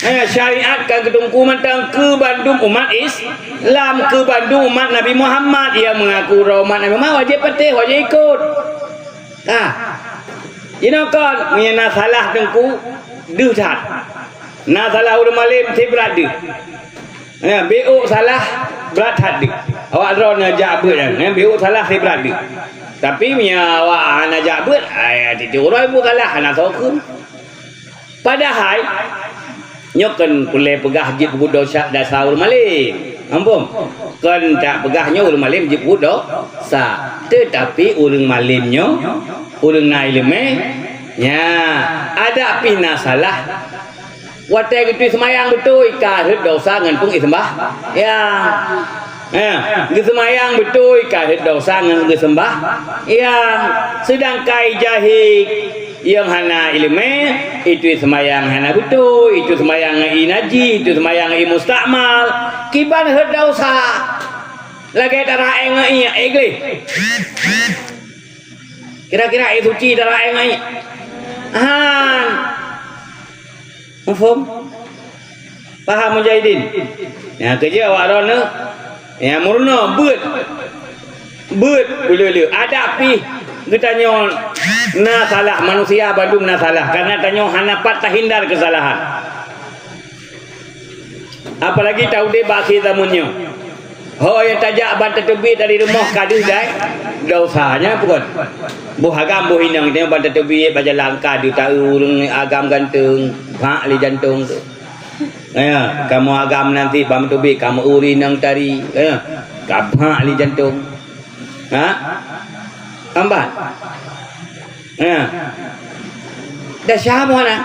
Eh, syariat ka geuteungku mantong keu bandum umat Islam, keu bandum umat Nabi Muhammad. Nyang meungaku droe umat Nabi Muhammad wajéb patéh, wajéb ikot. Ka. Jinoe kon, meunyoe na salah teungku, deuh that. Na salah ureuëng malem, sibrat deuh. Eh, biôk salah, brat that deuh. Awak droeneuh jak beuet nyan, eh, biôk salah, sibrat deuh. Tapi meunyoe awak hana jak beuet, ai, tieb-tieb uroe buet salah, hana soe kheun. Padahai, nyoe kon peureulée peugah jeuet peubuet desya dasar ureuëng malem. Ampôn. Kon tapeugah nyoe ureuëng malem jeuet peubuet desya. Teutapi ureuëng malem nyoe, ureuëng na iéleumé, nya, adak pih na salah. Watée geuturi seumayang beutôi, ka rhot desya ngon peue geuseumayang. Ya. Eh, geuseumayang beutôi ka rhot desya ngon geuseumayang. Seudangkan jahé nyang hana iéleumé, ituri seumayang hana beutôi, ituri seumayang ngon ié najih, ituri seumayang ngon ié mustakmal, kiban rhot desya. Lagée taraéng ngon ié, éh gleh. Kira-kira ié suci taraéng ngon ié. Han. Muphom? Paham mujahidin? Nyang keujeuet awak droeneuh, nyang meurunoe beuet. Beuet beuleu-leu. Adak pih geutanyoe na salah, manusia bandum na salah. Karena tanyoe hana pat tahindar keusalahan. Apalagi taudeb bak akhé zaman nyoe. Ho nyang tajak ban tateubiet dari rumoh ka deuh dai desya, nyan peue kon? Boh agam boh inong teuh ban tateubiet bak jalan ka deuh taeu ureuëng agam ganteng, bhak lé jantong teuh. Ya, kamoe agam nanti ban tateubiet kamoe ureuëng inong tari, ya, ka bhak lé jantong. Ha? Ambat. Ha. Desya boh na.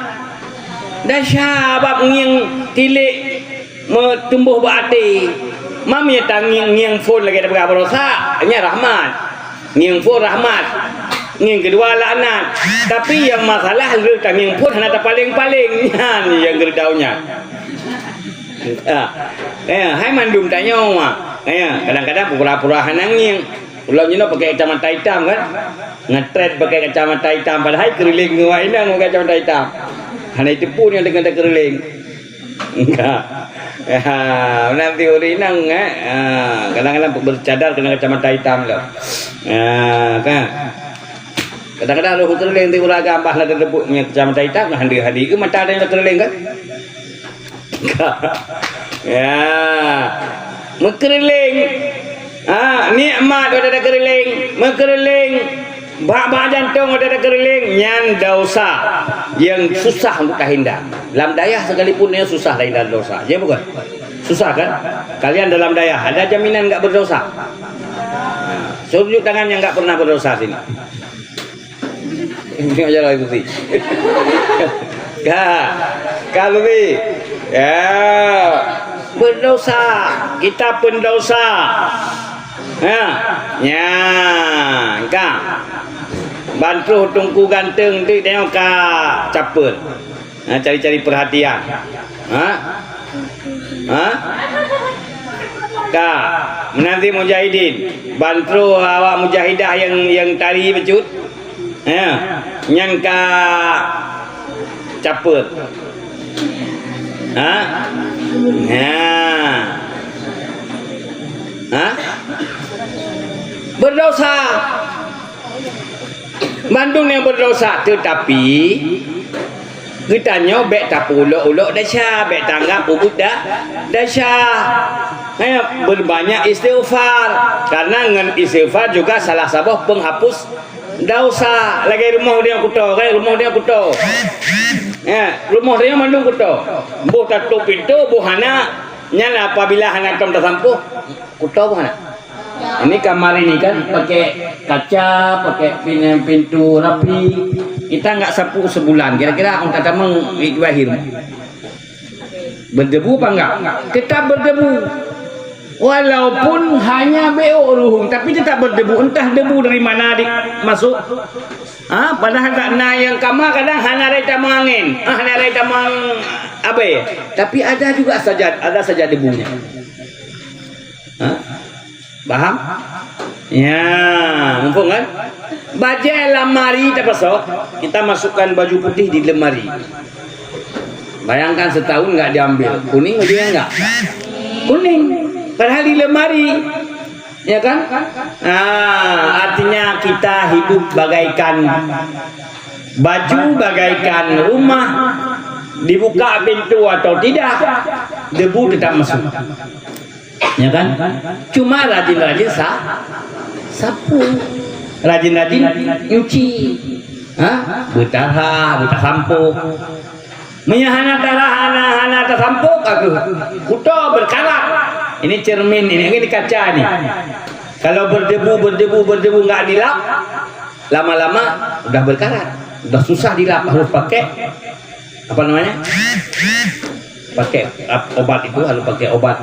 Desya bab ngieng tilék meutumboh bak até. Mam nyang tangieng ngieng phon lagée tapeugah baroesa, nyan rahmat. Ngieng phon rahmat. Ngieng keudua laknat. Tapi nyang masalah lheueh tangieng phon hana tapaleng-paleng, nyan nyang geureudaun nyan. Ah, eh, hai mandum tanyoe. Eh, kadang-kadang pura-pura hana ngieng. Ulôn jinoe pakai kacamata itam kan? Ngetret pakai kacamata itam, padahai keureuleng ngon awak inong pakai kacamata itam. Hana jiteupeue nyoe deungon takeureuleng. Enggak. Ya, nanti ureueng inong, eh, ah, kadang-kadang bercadar kena kacamata itam lom. Ah, kan? Kadang-kadang lôn keureuleng di ureueng agam bah lagèe teupeu ngon kacamata itam, handi-handi mata ada nyang keureuleng kan? Ya. Meukeureuléng. Ha, nikmat watèe takeureuléng, meukeureuléng. Bak-bak jantong watèe takeureuléng, nyan desya nyang susah untuk tahindar. Lam dayah sekalipun nyan susah tahindar desya. Ya bukan? Susah kan? Kalian dalam dayah, ada jaminan enggak berdosa? Ha, tunjuk tangan yang enggak pernah berdosa sini. Tengok jalan itu sih. Ka. Ka, Lubi. Ya. Berdosa. Kita pendosa. Ha. Nya. Ka. Ban troh teungku ganteng tu tengok ka capet. Ha, cari-cari perhatian. Ha? Ha? Ka. Meunan cit mujahidin. Ban troh awak mujahidah nyang, nyang tari bacut. Ya, nyan ka capet. Ha? Ha. Ha? Berdosa. Bandum nyang berdosa, tetapi geutanyoe bèk tapeuulok-ulok desya, bèk tanggap ubit da-, desya. Eh, berbanyak istighfar. Karena ngon istighfar juga salah saboh penghapus desya. Lagèe rumoh ureueng kuto, kan? Rumoh ureueng kuto. Ya, rumoh ureueng mandum kuto. Boh tatôp pintoe, boh hana. Nyan apabila hana tom tasampôh, kuto boh hana. Ini kamar ini kan pakai kaca, pakai pin-, pintu rapi. Kita nggak sapu sebulan, kira-kira orang kata meng-, itu akhir. Berdebu apa enggak? Tetap berdebu. Walaupun hanya beok ruhueng, tapi tetap berdebu. Entah debu dari mana di-, masuk. Ha, padahal tak na yang kamar kadang hana ada tamong angin, ha, hana ada tamong abe. Tapi ada juga saja, ada saja debunya. Ha? Paham? Ya, mumpung kan? Bajée lemari terpasok, kita masukkan baju putih di lemari. Bayangkan setahun nggak diambil, kuning bajunya nggak? Kuning. Padahal di lemari, ya kan? Ah, artinya kita hidup bagaikan baju, bagaikan rumah, dibuka pintu atau tidak, debu tetap masuk. Ya kan? Cuma rajin-rajin sa-, sapu. Rajin-rajin nyuci. Ha? Beutarah, beutasampôh. Meunyo hana tarah, hana, hana tasampôh, ka keuh kuto beukarat. Ini cermin, ini, ini kaca ni. Kalau berdebu, berdebu, berdebu, enggak dilap, lama-lama udah beukarat. Udah susah dilap, harus pakai apa namanya? Pakai ap-, obat itu, lalu pakai obat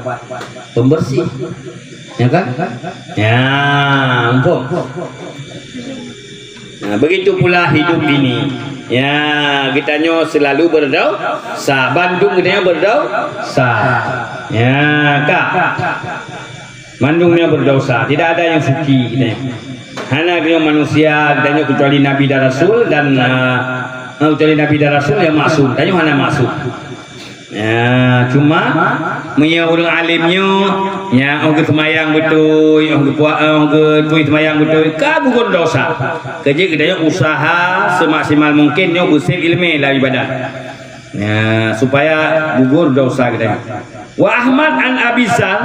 pembersih. Ya kan? Ya, mumpung. Nah, begitu pula hidup ini. Ya, geutanyoe selalu berdosa. Bandum geutanyoe berdosa. Ya, ka. Mandum nyoe berdosa, tidak ada yang suci, gitu. Hana geutanyoe manusia, geutanyoe kecuali nabi dan rasul dan, eh, eh, kecuali nabi dan rasul yang maksum. Tanyoe hana maksum. Ya, cuma meunyoe ureueng alim nyoe, ya, oh geuseumayang beutôi, oh geupua-, oh geutui seumayang beutôi, ka gugur dosa. Keujeuet geutanyoe usaha semaksimal mungkin nyoe beuseb ileumé lam ibadat. Ya, supaya gugur dosa geutanyoe. Wa Ahmad an Abi Zar,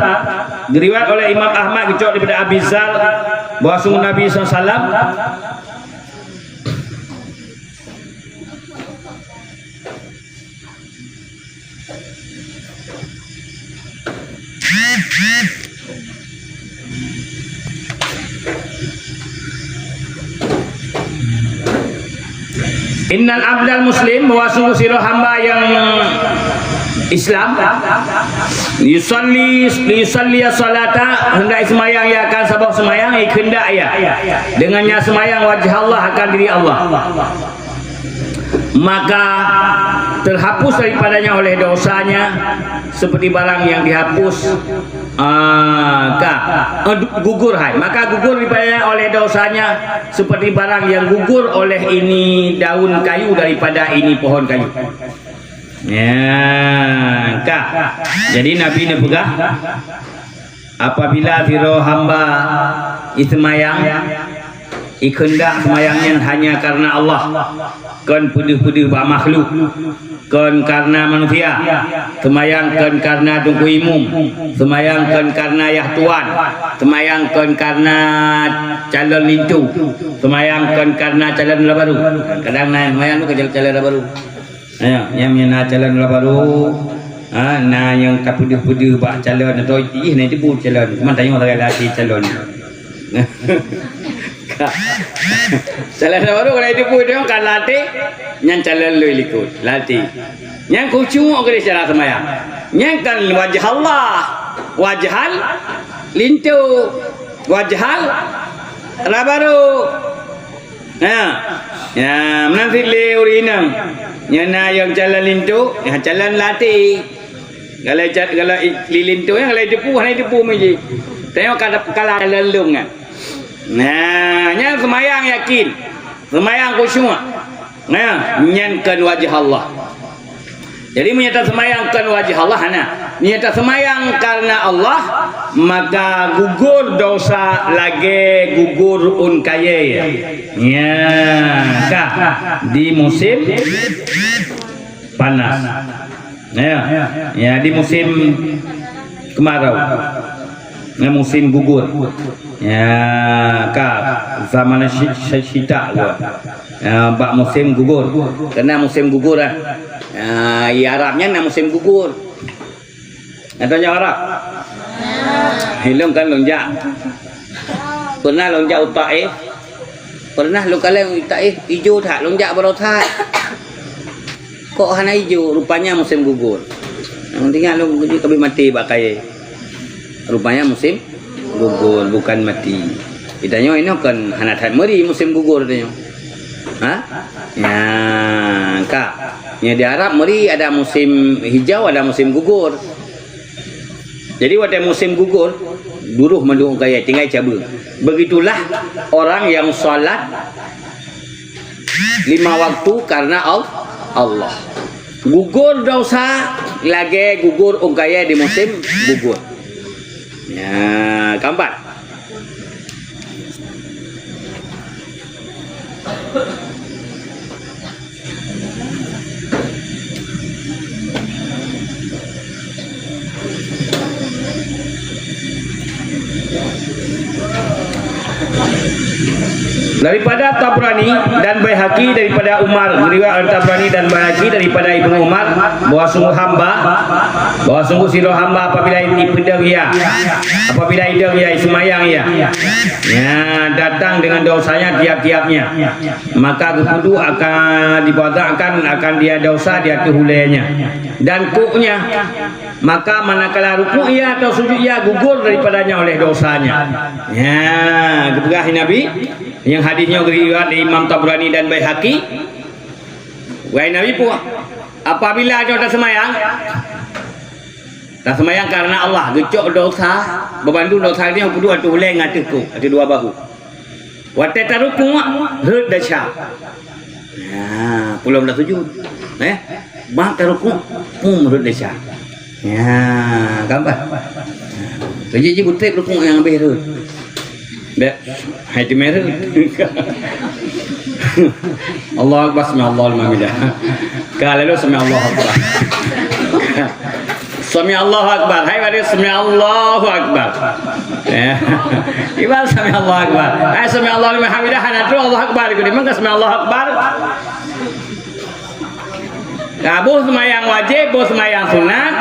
diriwayat oleh Imam Ahmad geucok daripada Abi Zar, bahwa sungguh Nabi sallallahu alaihi wasallam, Innal abdal muslim, bahwa sungguh sidroe hamba yang Islam, yusalli, yusalli salata, hendak semayang ia akan saboh semayang, ikheundak ia. Dengannya semayang wajah Allah, akan diri Allah. Maka terhapus daripadanya oleh dosanya seperti barang yang dihapus, ah, ka, eh, du-, gugur hai. Maka gugur daripadanya oleh dosanya seperti barang yang gugur oleh ini daun kayu daripada ini pohon kayu. Ya, ka. Jadi Nabi neupeugah, apabila sidroe hamba iseumayang, ikheundak seumayang nyan hanya karena Allah, kon peudeuh-peudeuh bak makhluk, kon karena manusia, seumayang kon karena teungku imum, seumayang kon karena yah tuan, seumayang kon karena calon linto, seumayang kon karena calon laba ru. Kadang na seumayang tu ka calon laba ru. Ya, nyang meunyo na calon laba ru, ha, na nyang tapeudeuh-peudeuh bak calon atau jih na jebut calon. Cuma tanyoe sagai latih calon. Calon laba ru kalau jebut nyoe kan latih, nyan calon lui likot, latih. Nyang khusyuk keu cara seumayang. Nyan kan wajah Allah, wajah linto, wajah laba ru. Ha. Ya, meunan cit lé ureueng inong. Nyan na nyang calon linto, nyang calon latih. Galai cat, galai i-, li linto nyan, galai teupeu, hana teupeu meuji. Tanyoe ka, ka lalong nyan. Nah, nyan seumayang yakin. Seumayang khusyuk. Nah, nyan kon wajah Allah. Jadi, meunyo taseumayang kon wajah Allah, hana. Meunyo taseumayang karena Allah, maka gugur dosa lagée gugur ôn kayée. Ya, ka di musim panas. Ya, ya, di musim kemarau. Ngon musim gugur. Ya, ka zaman syi-, syi-, syita, ya, bak musim gugur. Kena musim gugur, ah. Ya, di Arab nyan na musim gugur. Ada nyang Arab? Ilong kan lôn jak. Pernah lôn jak u Taif. Pernah lôn kalon u Taif, ijo that, lôn jak baroe that. Kok hana ijo, rupanya musim gugur. Nyang tinggai lôn keuju ka bit maté bak kayée. Rupanya musim gugur, bukan mati. Geutanyoe inoe kon hana that meuri musim gugur tanyoe. Ha? Nya, ka. Nya di Arab meuri ada musim hijau, ada musim gugur. Jadi watée musim gugur, duroh mandum kayée tinggai cabeue. Begitulah orang yang salat lima waktu karena Al-, Allah. Gugur dosa lagée gugur ôn kayée di musim gugur. Nya, keempat. Daripada Tabrani dan Baihaqi, daripada Umar, riwayat Tabrani dan Baihaqi daripada Ibnu Umar, bahwa sungguh hamba, bahwa sungguh sidroe hamba apabila ipeudong ia, apabila idong ia, iseumayang ia, ya, datang dengan dosanya tiap-tiapnya, maka geupeuduek akan dibazakan akan dia dosa di ateueh ulée nya dan kuknya. Maka manakala rukuk ia atau sujud ia gugur daripadanya oleh dosanya. Ya, geupeugah Nabi, nyang hadis nyoe geuriwayat lé Imam Tabrani dan Baihaqi. Wahai Nabi peue, apabila nyoe taseumayang, taseumayang karena Allah, geucok dosa, beubandum dosa nyoe peuduek ateueh ulée ngon ateueh kuk, ateueh dua bahu. Watée tarukuk, rhot desya. Ya, peulom tasujud. Eh, bak tarukuk, pum rhot desya. Ya, gambar. Keujeuet jih butrek rukuk nyang habéh rhot. Bek, hai teumé rhot. Allahu Akbar, sami Allahu liman hamidah. Ka lalu sami Allahu Akbar. Sami Allahu Akbar. Hai bari sami Allahu Akbar. Ya. Ibarat sami Allahu Akbar. Hai sami Allahu liman hamidah, hana trok Allahu Akbar. Ikut imam ka sami Allahu Akbar. Nah, boh seumayang wajéb, boh seumayang sunat,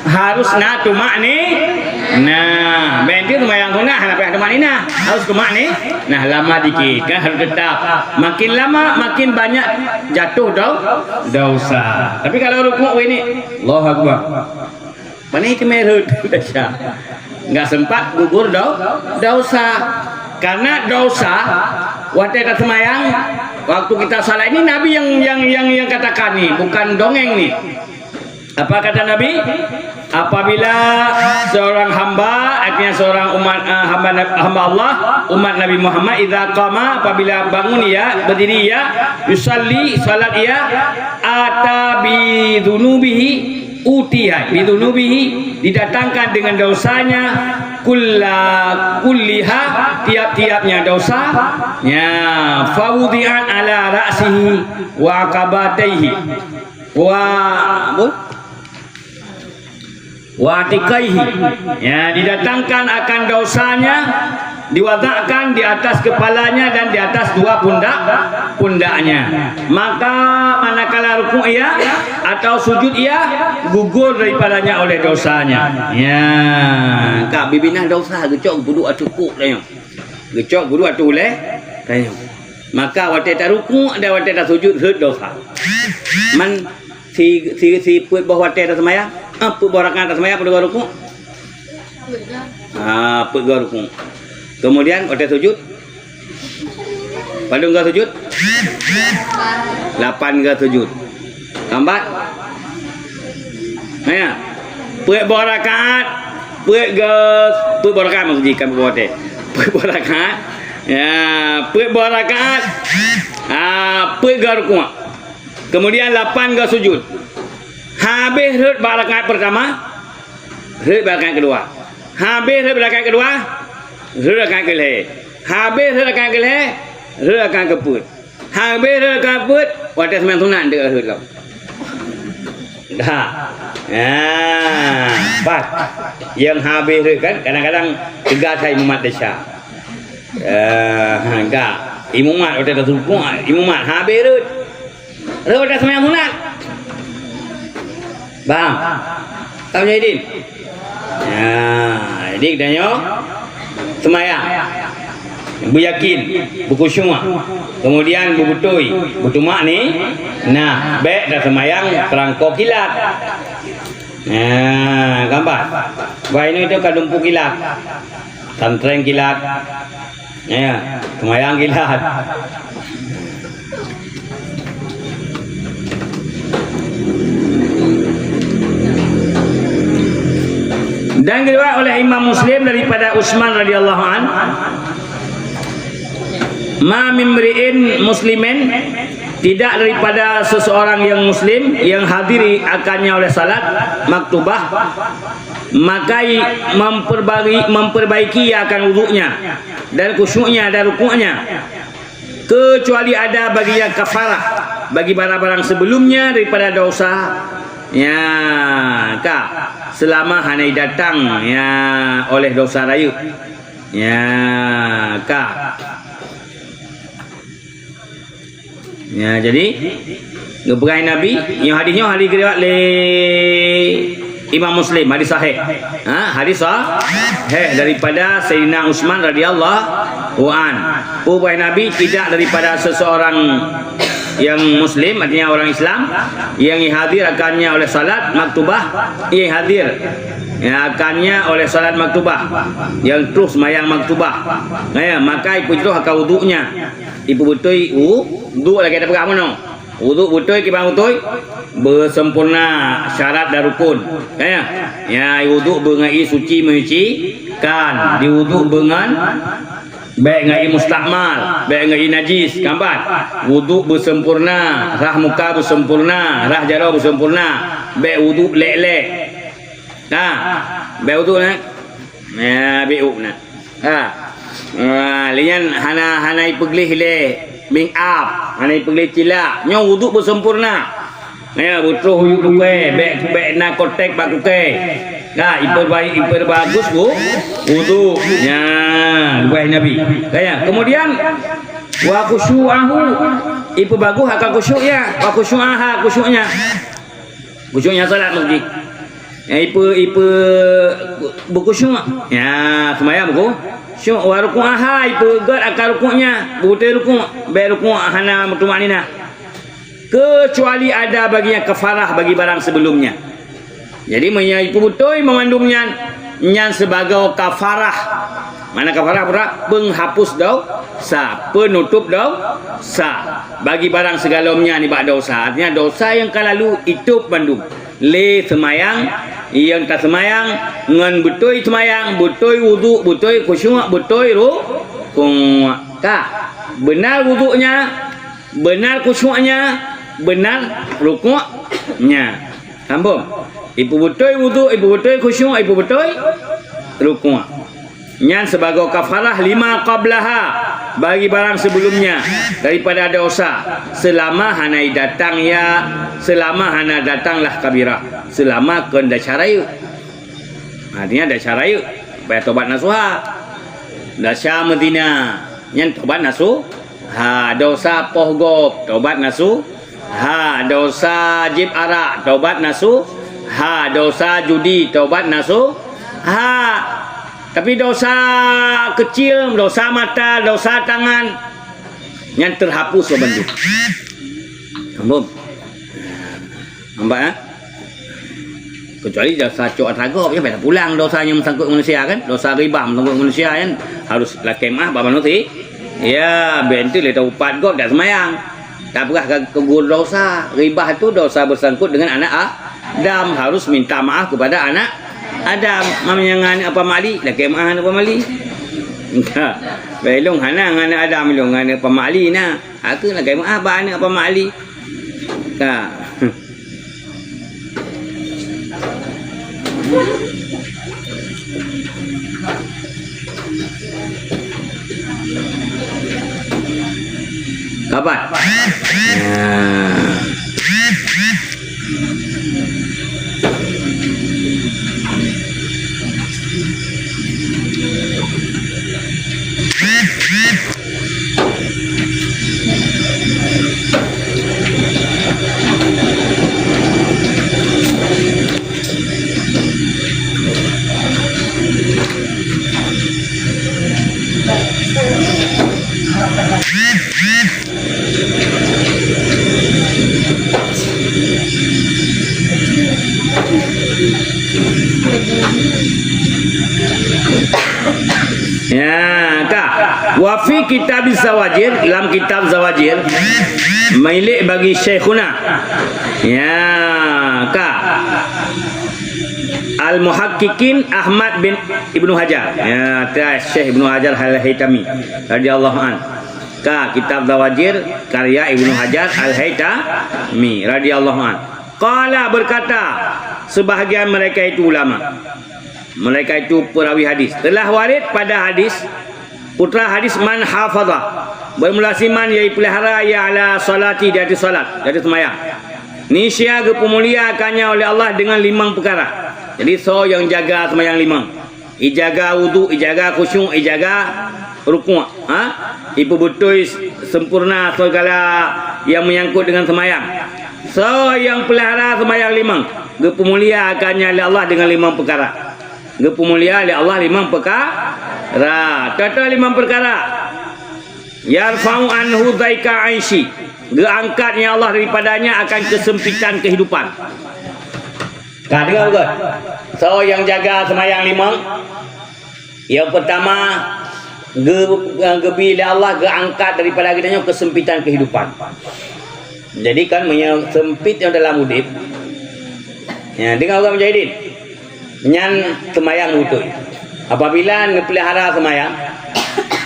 harus na tumakni-, nah, ben teuh seumayang sunat hana payah tumakninah, harus tumakni-, nah, lama dikit, kan harus tetap. Makin lama, makin banyak jatuh dau-, dosa. Tapi kalau rukuk ini, Allahu Akbar. Pane teumé rhot desya. Enggak sempat gugur dau-, dosa. Karena dosa, watée taseumayang, waktu kita salat ini Nabi yang, yang, yang, yang katakan ni, bukan dongeng ni. Apa kata Nabi? Apabila seorang hamba, artinya seorang umat, eh, hamba, hamba Allah, umat Nabi Muhammad, idza qama, apabila bangun ia, berdiri ia, yusalli, salat ia, ata bi dzunubihi, utiya bi dzunubihi, didatangkan dengan dosanya, kulla, kulliha, tiap-tiapnya dosa, ya, fawudi'at ala ra'sihi wa aqabataihi. Wa, apa? Wa atiqaihi. Ya, didatangkan akan dosanya, diwazakkan di atas kepalanya dan di atas dua pundak, pundaknya. Maka manakala rukuk ia atau sujud ia, gugur daripadanya oleh dosanya. Ya, ka bibinah dosa geucok geuduek ateueh kuk tanyoe. Geucok geuduek ateueh ulée tanyoe. Maka watée tarukuk dan watée tasujud rhot dosa. Man si, si, si peuet boh watée taseumayang, ah, peuet boh rakaat taseumayang padum goe rukuk? Ah, peuet goe rukuk. Kemudian watée sujud? Padum goe sujud? Lapan goe sujud. Lambat? Nanya. Peuet boh rakaat, peuet goe, peuet boh rakaat maksud jih, kan peuet boh watée. Peuet boh rakaat. Ya, peuet boh rakaat. Ah, peuet goe rukuk. Kemudian lapan goe sujud. Habéh rhot bak rakaat pertama, rhot bak rakaat keudua. Habéh rhot bak rakaat keudua, rhot rakaat keulhée. Habéh rhot rakaat keulhée, rhot rakaat keupeuet. Habéh rhot rakaat peuet, watée seumayang sunat deuh rhot lom. Dah. Ah, pat. Nyang habéh rhot kan, kadang-kadang teuga that imumat desya. Eh, enggak. Imumat watée tasukuk, imumat habéh rhot. Rhot watée seumayang sunat. Paham? Paham, Muhyiddin? Ya, jadi geutanyoe seumayang. Beuyakin, beukhusyuk, keumudian beubeutôi, beutumak ni, nah, bék taseumayang peurangko kilat. Nah, gambar. Bah, inoe itu ka lumpu kilat. Santréng kilat. Ya, seumayang kilat. Dan diriwayat oleh Imam Muslim daripada Utsman radhiyallahu an, "Ma min mri'in muslimin," tidak daripada seseorang yang muslim yang hadiri akannya oleh salat maktubah, maka memperbaiki, memperbaiki ia akan wuduknya dan khusyuknya dan rukuknya, kecuali ada baginya kafarah bagi barang-barang sebelumnya daripada dosa, ya, ka, selama hana datang, ya, oleh dosa rayeuk. Ya, ka. Ya, jadi, geupeugah Nabi, nyoe hadis nyoe hadis riwayat lé Imam Muslim, hadis sahih. Ha, hadis sahih daripada Sayyidina Utsman radhiyallahu an. Peue Nabi tidak daripada seseorang yang muslim, artinya orang Islam, yang hadir akannya oleh salat maktubah, yang hadir, ya, akannya oleh salat maktubah, yang terus mayang maktubah. Ya, maka ipeutroh akan wuduknya. Ipeubeutôi wuduk lagée tapeugah meunoe. Wuduk beutôi kiban beutôi, beusempurna syarat dan rukun. Ya, ya, wuduk beungai suci menyucikan, diwuduk beungan bék ngon ie mustakmal, bék ngon ie najis, kambat. Wuduk beusempurna, rhah muka beusempurna, rhah jaroe beusempurna, bék wuduk lék-lék. Nah, bék wuduk na. Nah, bék wuduk na. Ha. Ah, lé nyan hana, hana ipeugleh lé make up, hana ipeugleh cilak. Nyoe wuduk beusempurna. Ya, beutroh uyuek kukée, bék, bék na kotek bak kukée. Ka, iperbaik, iperbagus bu, wuduk. Ya, buah Nabi. Ka ya. Kemudian, wa khusyu'ahu, ipeubagus akan khusyuk ya. Wa khusyu'aha, khusyuknya. Khusyuknya salat meusti. Ya, ipe, ipe, beukhusyuk. Ya, seumayang beukhusyuk. Wa ruku'aha, ipeugét akan rukuknya. Beutôi rukuk, bék rukuk hana meutumakninah. Kecuali ada baginya kafarah bagi barang sebelumnya. Jadi, meunyoe ipeubeutôi meumandum nyan, nyan sibagoe kafarah. Mana kafarah pura? Peunghapus dosa, peunutôp dosa. Bagi barang sigohlom nyan nibak dosa. Artinya, dosa nyang ka lalu itôp bandum. Lé seumayang, nyang taseumayang ngon beutôi seumayang, beutôi wuduk, beutôi khusyuk, beutôi rukuk. Ka, beuna wuduknya, beuna khusyuknya, beuna rukuknya. Sambông. Ipeubeutôi wuduk, ipeubeutôi khusyuk, ipeubeutôi rukuk. Nyan sibagoe kafarah lima qablaha, bagi barang sebelumnya daripada dosa, seulama hana datang ya, seulama hana datang lah kabirah, seulama kon desya rayeuk. Artinya desya rayeuk, payah tobat nasuha. Desya meuzina, nyan tobat nasu, ha, dosa poh gob, tobat nasu, ha, dosa jieb arak, tobat nasu, ha, dosa judi, tobat nasu, ha. Tapi dosa kecil, dosa mata, dosa tangan, nyan terhapus bandum. Sambông. Nampak, eh? Kecuali dosa cok atra gob, ya, payah pulang dosa nyang meusangkut manusia, kan? Dosa ribah meusangkut manusia, kan? Harus lakée meu'ah bak manusia. Ya, ben tu lé taupat gob dak seumayang. Tapeugah ka keugur dosa. Ribah tu dosa beusangkut dengan anak Adam. Harus minta maaf kepada anak Adam. Mam nyang aneuk Pak Mali, lakée meu'ah aneuk Pak Mali. Beh, ilong hana ngon aneuk Adam, ilong ngon aneuk Pak Mali na. Aku lakée meu'ah bak aneuk Pak Mali. Ka. Kapan? Nah. Ya, ka. Wa fi kitab Zawajir, lam kitab Zawajir, milék bagi Syaikhuna. Ya, ka. Al-Muhaqqiqin Ahmad bin Ibnu Hajar. Ya, ka Syekh Ibnu Hajar Al-Haitami radhiyallahu an. Ka kitab Zawajir karya Ibnu Hajar Al-Haitami radhiyallahu an. Qala, berkata sebahagian mereka itu ulama, mereka itu perawi hadis, telah warid pada hadis, putra hadis, man hafadha, bermula siman, yang pelihara, ya, ala salati, di atas salat, di atas semayang. Niscaya geupeumulia akannya oleh Allah dengan limang perkara. Jadi, soe nyang jaga semayang limang. Ijaga wudhu, ijaga khusyuk, ijaga rukuk. Ha? Ipeubeutôi sempurna segala yang menyangkut dengan semayang. Soe nyang pelihara semayang limang, geupeumulia akannya lé Allah dengan limang perkara. Geupeumulia lé Allah limang perkara. Tata limang perkara. Yarfa'u anhu dhaika aishi. Geuangkatnya Allah daripadanya akan kesempitan kehidupan. Ka deungoe beugöt? Soe nyang jaga seumayang limong, nyang peurtama, geu-, geubi lé Allah geuangkat daripada geutanyoe kesempitan kehidupan. Jadi kan, meunyoe sempit nyang dalam udép, ya, deungoe beugöt mujahidin, nyan seumayang beutôi. Apabila neupeulihara seumayang,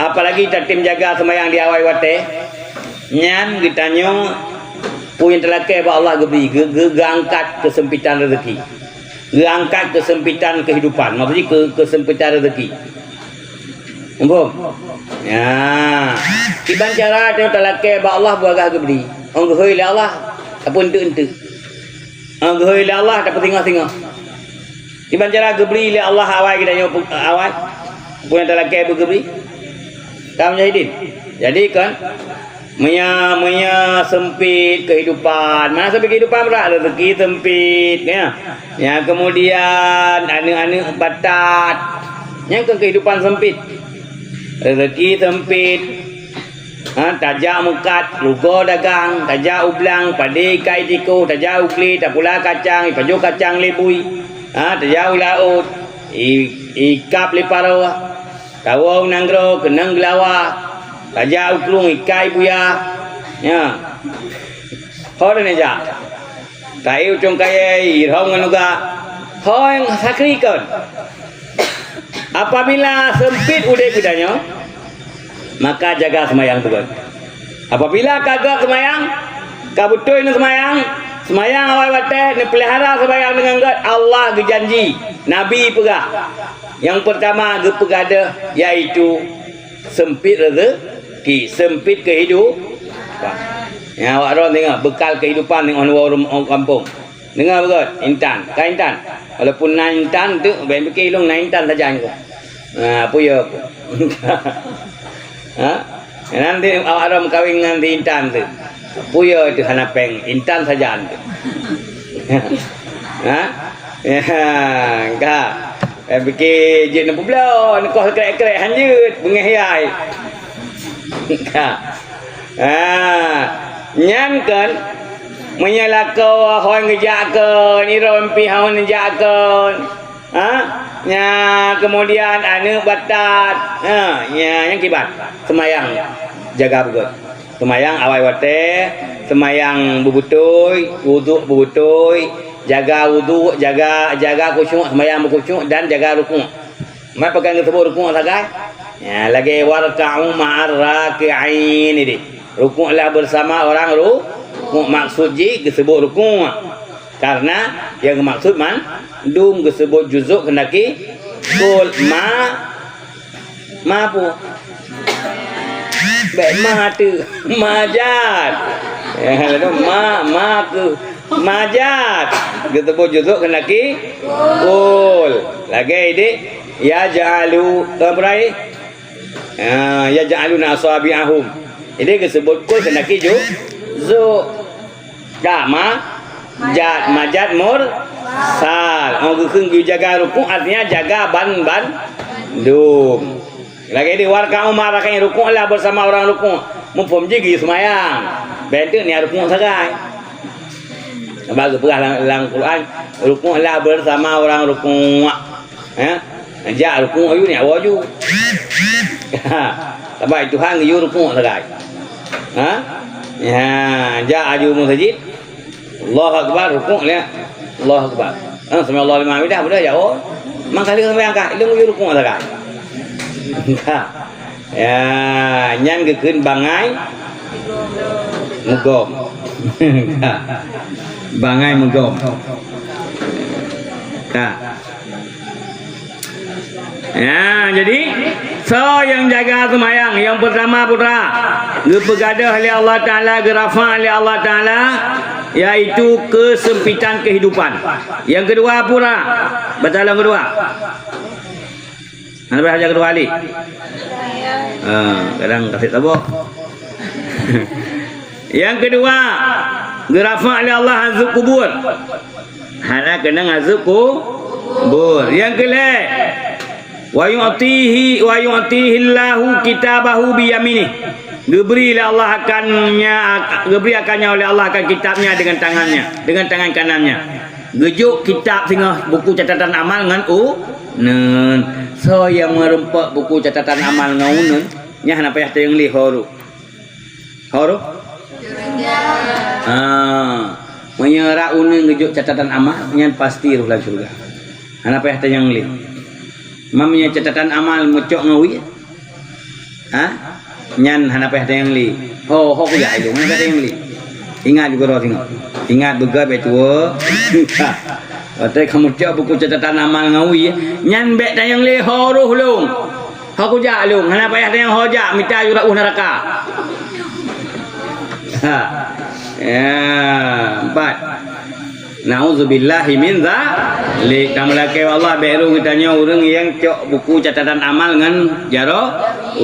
apalagi tatem jaga seumayang di awai watèe, nyan geutanyoe peue nyang teulakèe bak Allah geubri, geu-, geu-, geuangkat keusempitan rezeki. Geuangkat keusempitan keuhidupan, maksud jih keu-, keusempitan rezeki. Muphom? Ya. Kiban cara tanyoe talakèe bak Allah beuragah geubri. Ong geuhôi lé Allah, tapeueunteuk-eunteuk. Ong geuhôi lé Allah, tapeusingoh-singoh. Kiban cara geubri lé Allah awai geutanyoe pu-, awai? Peue nyang talakèe beugeubri? Ka mujahidin. Jadi kan, meunyoe, meunyoe sempit keuhidupan, mana sempit keuhidupan brat? Rezeki sempit, ya. Ya, kemudian aneuk-aneuk batat. Nyan kan keuhidupan sempit. Rezeki sempit. Ha, tajak mukat, rugoe dagang, tajak u blang, padé ikat i tikoh, tajak u glé, tapula kacang, ipajoh kacang lé bui. Ha, tajak u laôt, i-, ikab lé paroe, tawoe u nanggroe, keunong geulawa, tajak u krueng, ikat i buya. Nyan. Ho lôn jak. Kayée u cong kayée, irhom ngon uga. Ho nyang sakri kon. Apabila seumpit udeb geutanyoe, maka jaga seumayang beugöt. Apabila ka göt seumayang, ka beutôi neuseumayang, seumayang awai watée, neupeulihara seumayang deungon göt, Allah geujanji, Nabi peugah, nyang peurtama geupeugah deuh, yaitu seumpit rezeki, seumpit keuhidupan. Nyang awak droe deungoe, beukal keuhidupan nyang 'oh neuwoe u rumoh, u gampông. Deungoe beugöt, intan, ka intan. Walaupun na intan tu, bèk pike ilong na intan sajan ko. Na, peue yo ko. Ha? Nanti awak droe meukawen ngon si intan tu. Peue yo tu hana péng, intan sajan tu. Ha? Ya, ka. Eh, pike jeuet neupeubloe, neukoh krek-krek hanjeuet, beungéh yai. Ka. Ha, nyan kan, meunyoe lakoe hôi geujak kon, iron pih hôi geujak kon. Ha? Nya, kemudian aneuk batat. Ha, nya, nyang kiban. Seumayang jaga beugöt. Seumayang awai watée, seumayang beubeutôi, wudhu beubeutôi, jaga wudhu, jaga, jaga khusyuk, seumayang beukhusyuk dan jaga rukuk. Mat pakon geuseubut rukuk sagai? Ya, lagée warka'u ma'ar raki'in ideh. Rukuklah bersama orang ru-, rukuk, maksud jih geuseubut rukuk. Karena nyang geumaksud mandum geuseubut juzuk keundaki kul ma-, ma peue? Bèk ma teuk, ma jad. Ya, lalu ma, ma keuh, ma jad. Geuseubut juzuk keundaki kul. Lagée ideh, yaj'alu, ka beurai? Ah, yaj'aluna asabi'ahum. Jadi geuseubut kul keundaki ju-, zuk. Ka ma-, jad, ma jad mursal. Oh, geukheun geujaga rukuk artinya jaga ban-, bandum. Lagée di warka'u ma'ar raki'in, rukuklah bersama orang rukuk. Muphom jih geuyue seumayang. Bék teuk nyan rukuk sagai. Sabab geupeugah lam, lam Quran, "Rukuklah bersama orang rukuk." Ha? Jak rukuk aju, nyan woe aju. Sabab Tuhan geuyue rukuk sagai. Ha? Ya, jak aju meuseujid. Allahu Akbar, rukuk lé. Allahu Akbar. Ha, sami Allahu liman hamidah, beudôh jak woe. Mang kali seumayang kah, ilong aju rukuk sagai. Ya, nyan geukheun bangai meugom. Bangai meugom. Ka. Ya, jadi, soe nyang jaga seumayang? Nyang peurtama, putra, geupeugadôh lé Allah Taala, geurafa' lé Allah Taala, yaitu keusempitan kehidupan. Nyang keudua, putra, baca lom keudua. Hana payah baca keudua kali. Ha, kadang kaseb saboh. Nyang keudua, geurafa' lé Allah azab kubur. Hana keunong azab kubur. Nyang keulhèe, "Wa yu'tihi, wa yu'tihillahu kitabahu biyaminih." Geubri lé Allah akan nya, geubri akan nyan oleh Allah akan kitabnya dengan tangannya, dengan tangan kanannya. Geujok kitab singoh buku catatan amal ngon u-, neun. Soe nyang meurumpok buku catatan amal ngon uneun, nyan hana payah tanyong lé ho roh. Ho roh? Ha. Meunyoe rab uneun geujok catatan amal, nyan pasti roh lam syeuruga. Hana payah tanyong lé. Meunyoe catatan amal meucok ngon wie, ha? Nyan hana payah tanyong lé. Ho, ho kujak ilong, hana payah tanyong lé. Ingat juga roh singoh. Ingat beugét bèk tuwo. Watèe kamoe cok buku catatan amal ngon wie, nyan bèk tanyong lé ho roh lôn. Ho kujak lôn, hana payah tanyong ho jak mita jurah u neuraka. Ha. Ya, empat. Nauzubillahi min dzalik. Tameulakèe bak Allah bèk roh geutanyoe ureueng nyang cok buku catatan amal ngon jaroe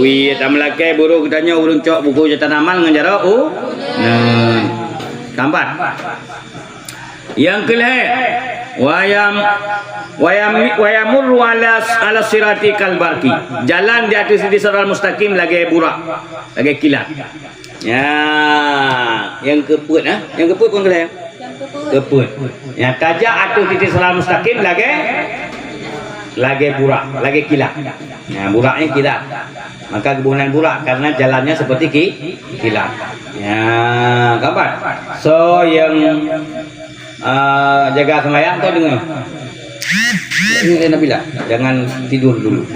wie. Tameulakèe bak roh geutanyoe ureueng cok buku catatan amal ngon jaroe u-, neun. Keempat. Nyang keulhèe, wayam, wayam, wayamurru ala, ala sirati kal barqi. Jalan di ateueh sirati siratal mustaqim lagèe burak, lagèe kilat. Ya, nyang keupeuet, eh? Nyang keupeuet kon keulhèe? Keupeuet. Nyang tajak ateueh titik siratal mustaqim lagèe, lagèe burak, lagèe kilat. Nah, burak nyan kilat. Maka geuboh nan burak karena jalannya seperti ki-, kilat. Ya, gambar. So, nyang, ah, jaga sembahyang tu dengar. Ini Nabila, jangan tidur dulu.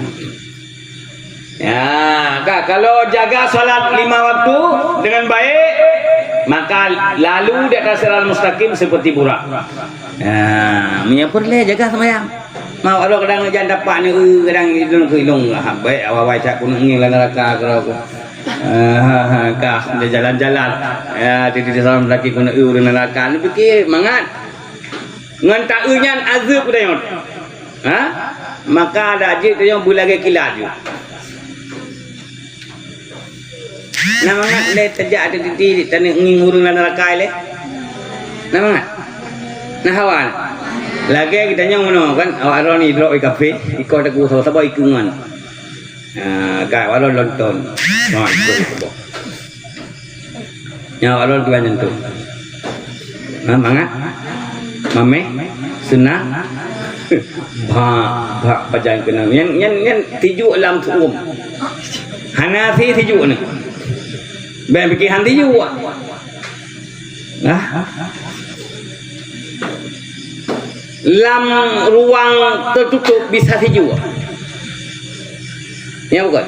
Ya, ka, kalau jaga salat lima waktu dengan baik, maka lalu di atas siratal mustaqim seperti burak. Ya, meunyoe peureulèe jaga sembahyang. Ma, walau kadang jan dapat ni, eh, kadang ilong keu ilong. Ah, baik, awai-awai cak keuneuk ngieng lam neuraka keudroe. Ah, ha, ha, ka, dia jalan-jalan. Ya, di, di dalam lagi keuneuk, eh, ureueng neuraka. Ni pikir, mangat. Ngon taeu nyan azeueb geutanyoe. Ha? Maka adak jeuet tanyoe beulagèe kilat jeuet. Na mangat lé tajak ateueh titik taneuk ngieng ureueng lam neuraka lé? Na mangat? Na hawa na? Lagèe geutanyoe meunoe kan, awak droe ni idrop i kafé, iko teuku saboh-saboh ikeue ngon. Ha, ka, awak droe lonton. Ha, ikeue saboh. Nyan awak droe tuan nyan tu. Ha, mangat? Mamèh? Seunang? Bak, bak pajan keunong. Nyan, nyan, nyan tijuk lam su'um. Hana asé tijuk nyan. Bèk piké han tijuk. Nah. Lam ruang teututup bisa tijuk. Ya, bukan?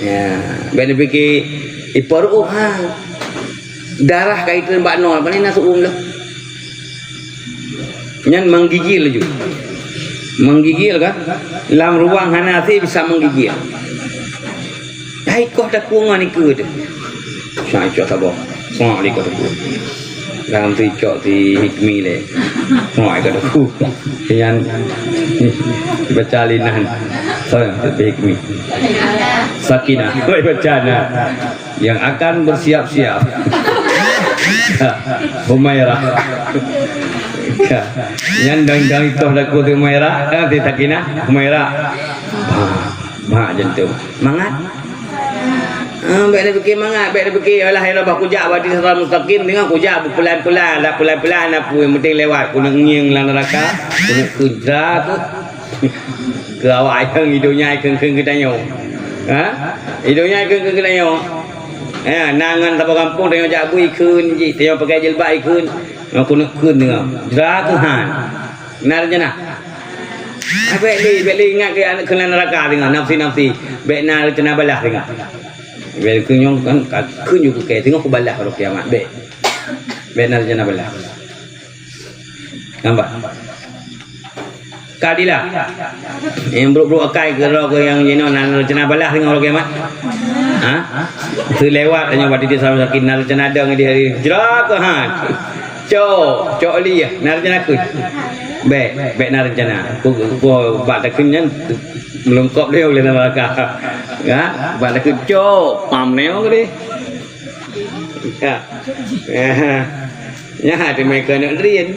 Ya, bèk neupike ipoh ru'uh, ha. Darah ka itreun bak noe, pane na su'um lom. Nyan menggigil laju. Menggigil kan? Lam ruang hana asé bisa menggigil. Hai koh takueng ngon ikeue teuh. Sa icok saboh. Sa lé koh takueng. Lam tu icok si Hikmi lé. Sa icok takueng. Nyan baca linan. Sa si Hikmi. Sakinah. Baca nah. Yang akan bersiap-siap. Humairah. Nyan dang-dang itoh laku si Humairah, eh, si Sakinah, Humairah. Ha, bak jantung. Mangat? Ah, bèk na pikir mangat, bèk na pikir, alah, ya Allah, bah kujak bak siratal mustaqim, deungon kujak beupelan-pelan, dak pelan-pelan, na peue, yang penting lewat, keuneuk ngieng lam neuraka, keuneuk kheun jra keuh. Keu awak nyang i donya kheun-kheun geutanyoe. Ha? I donya kheun-kheun geutanyoe. Ya, na ngon saboh gampông tanyoe jak bui kheun jih, tanyoe pakai jilbab kheun. Nyoe keuneuk kheun deungon. Jra keuh han. Na rencana. Ah, bèk lé, bèk lé ingat keu aneuk kheun lam neuraka deungon, nafsi-nafsi. Bèk na rencana balah deungon. Bèk keu nyoe kan, ka kheun ju keu kèe, teungoh kubalah uroe kiamat. Bèk. Bèk na rencana balah. Nampak? Keadilan. Nyang brok-brok akai keudroe keu nyang jinoe na rencana balah deungon uroe kiamat. Ha? Seulewat tanyoe bak titie saboh sakét na rencana dong di hari jra keuh han. Cok, cok lé, na rencana kheun. Bèk, bèk na rencana. Ku, ku, bak takheun nyan meulungkop lé ulèh neuraka. Ya, bak takheun cok, pam nyoe deh. Ya. Ya, teumèe keu aneuk drien.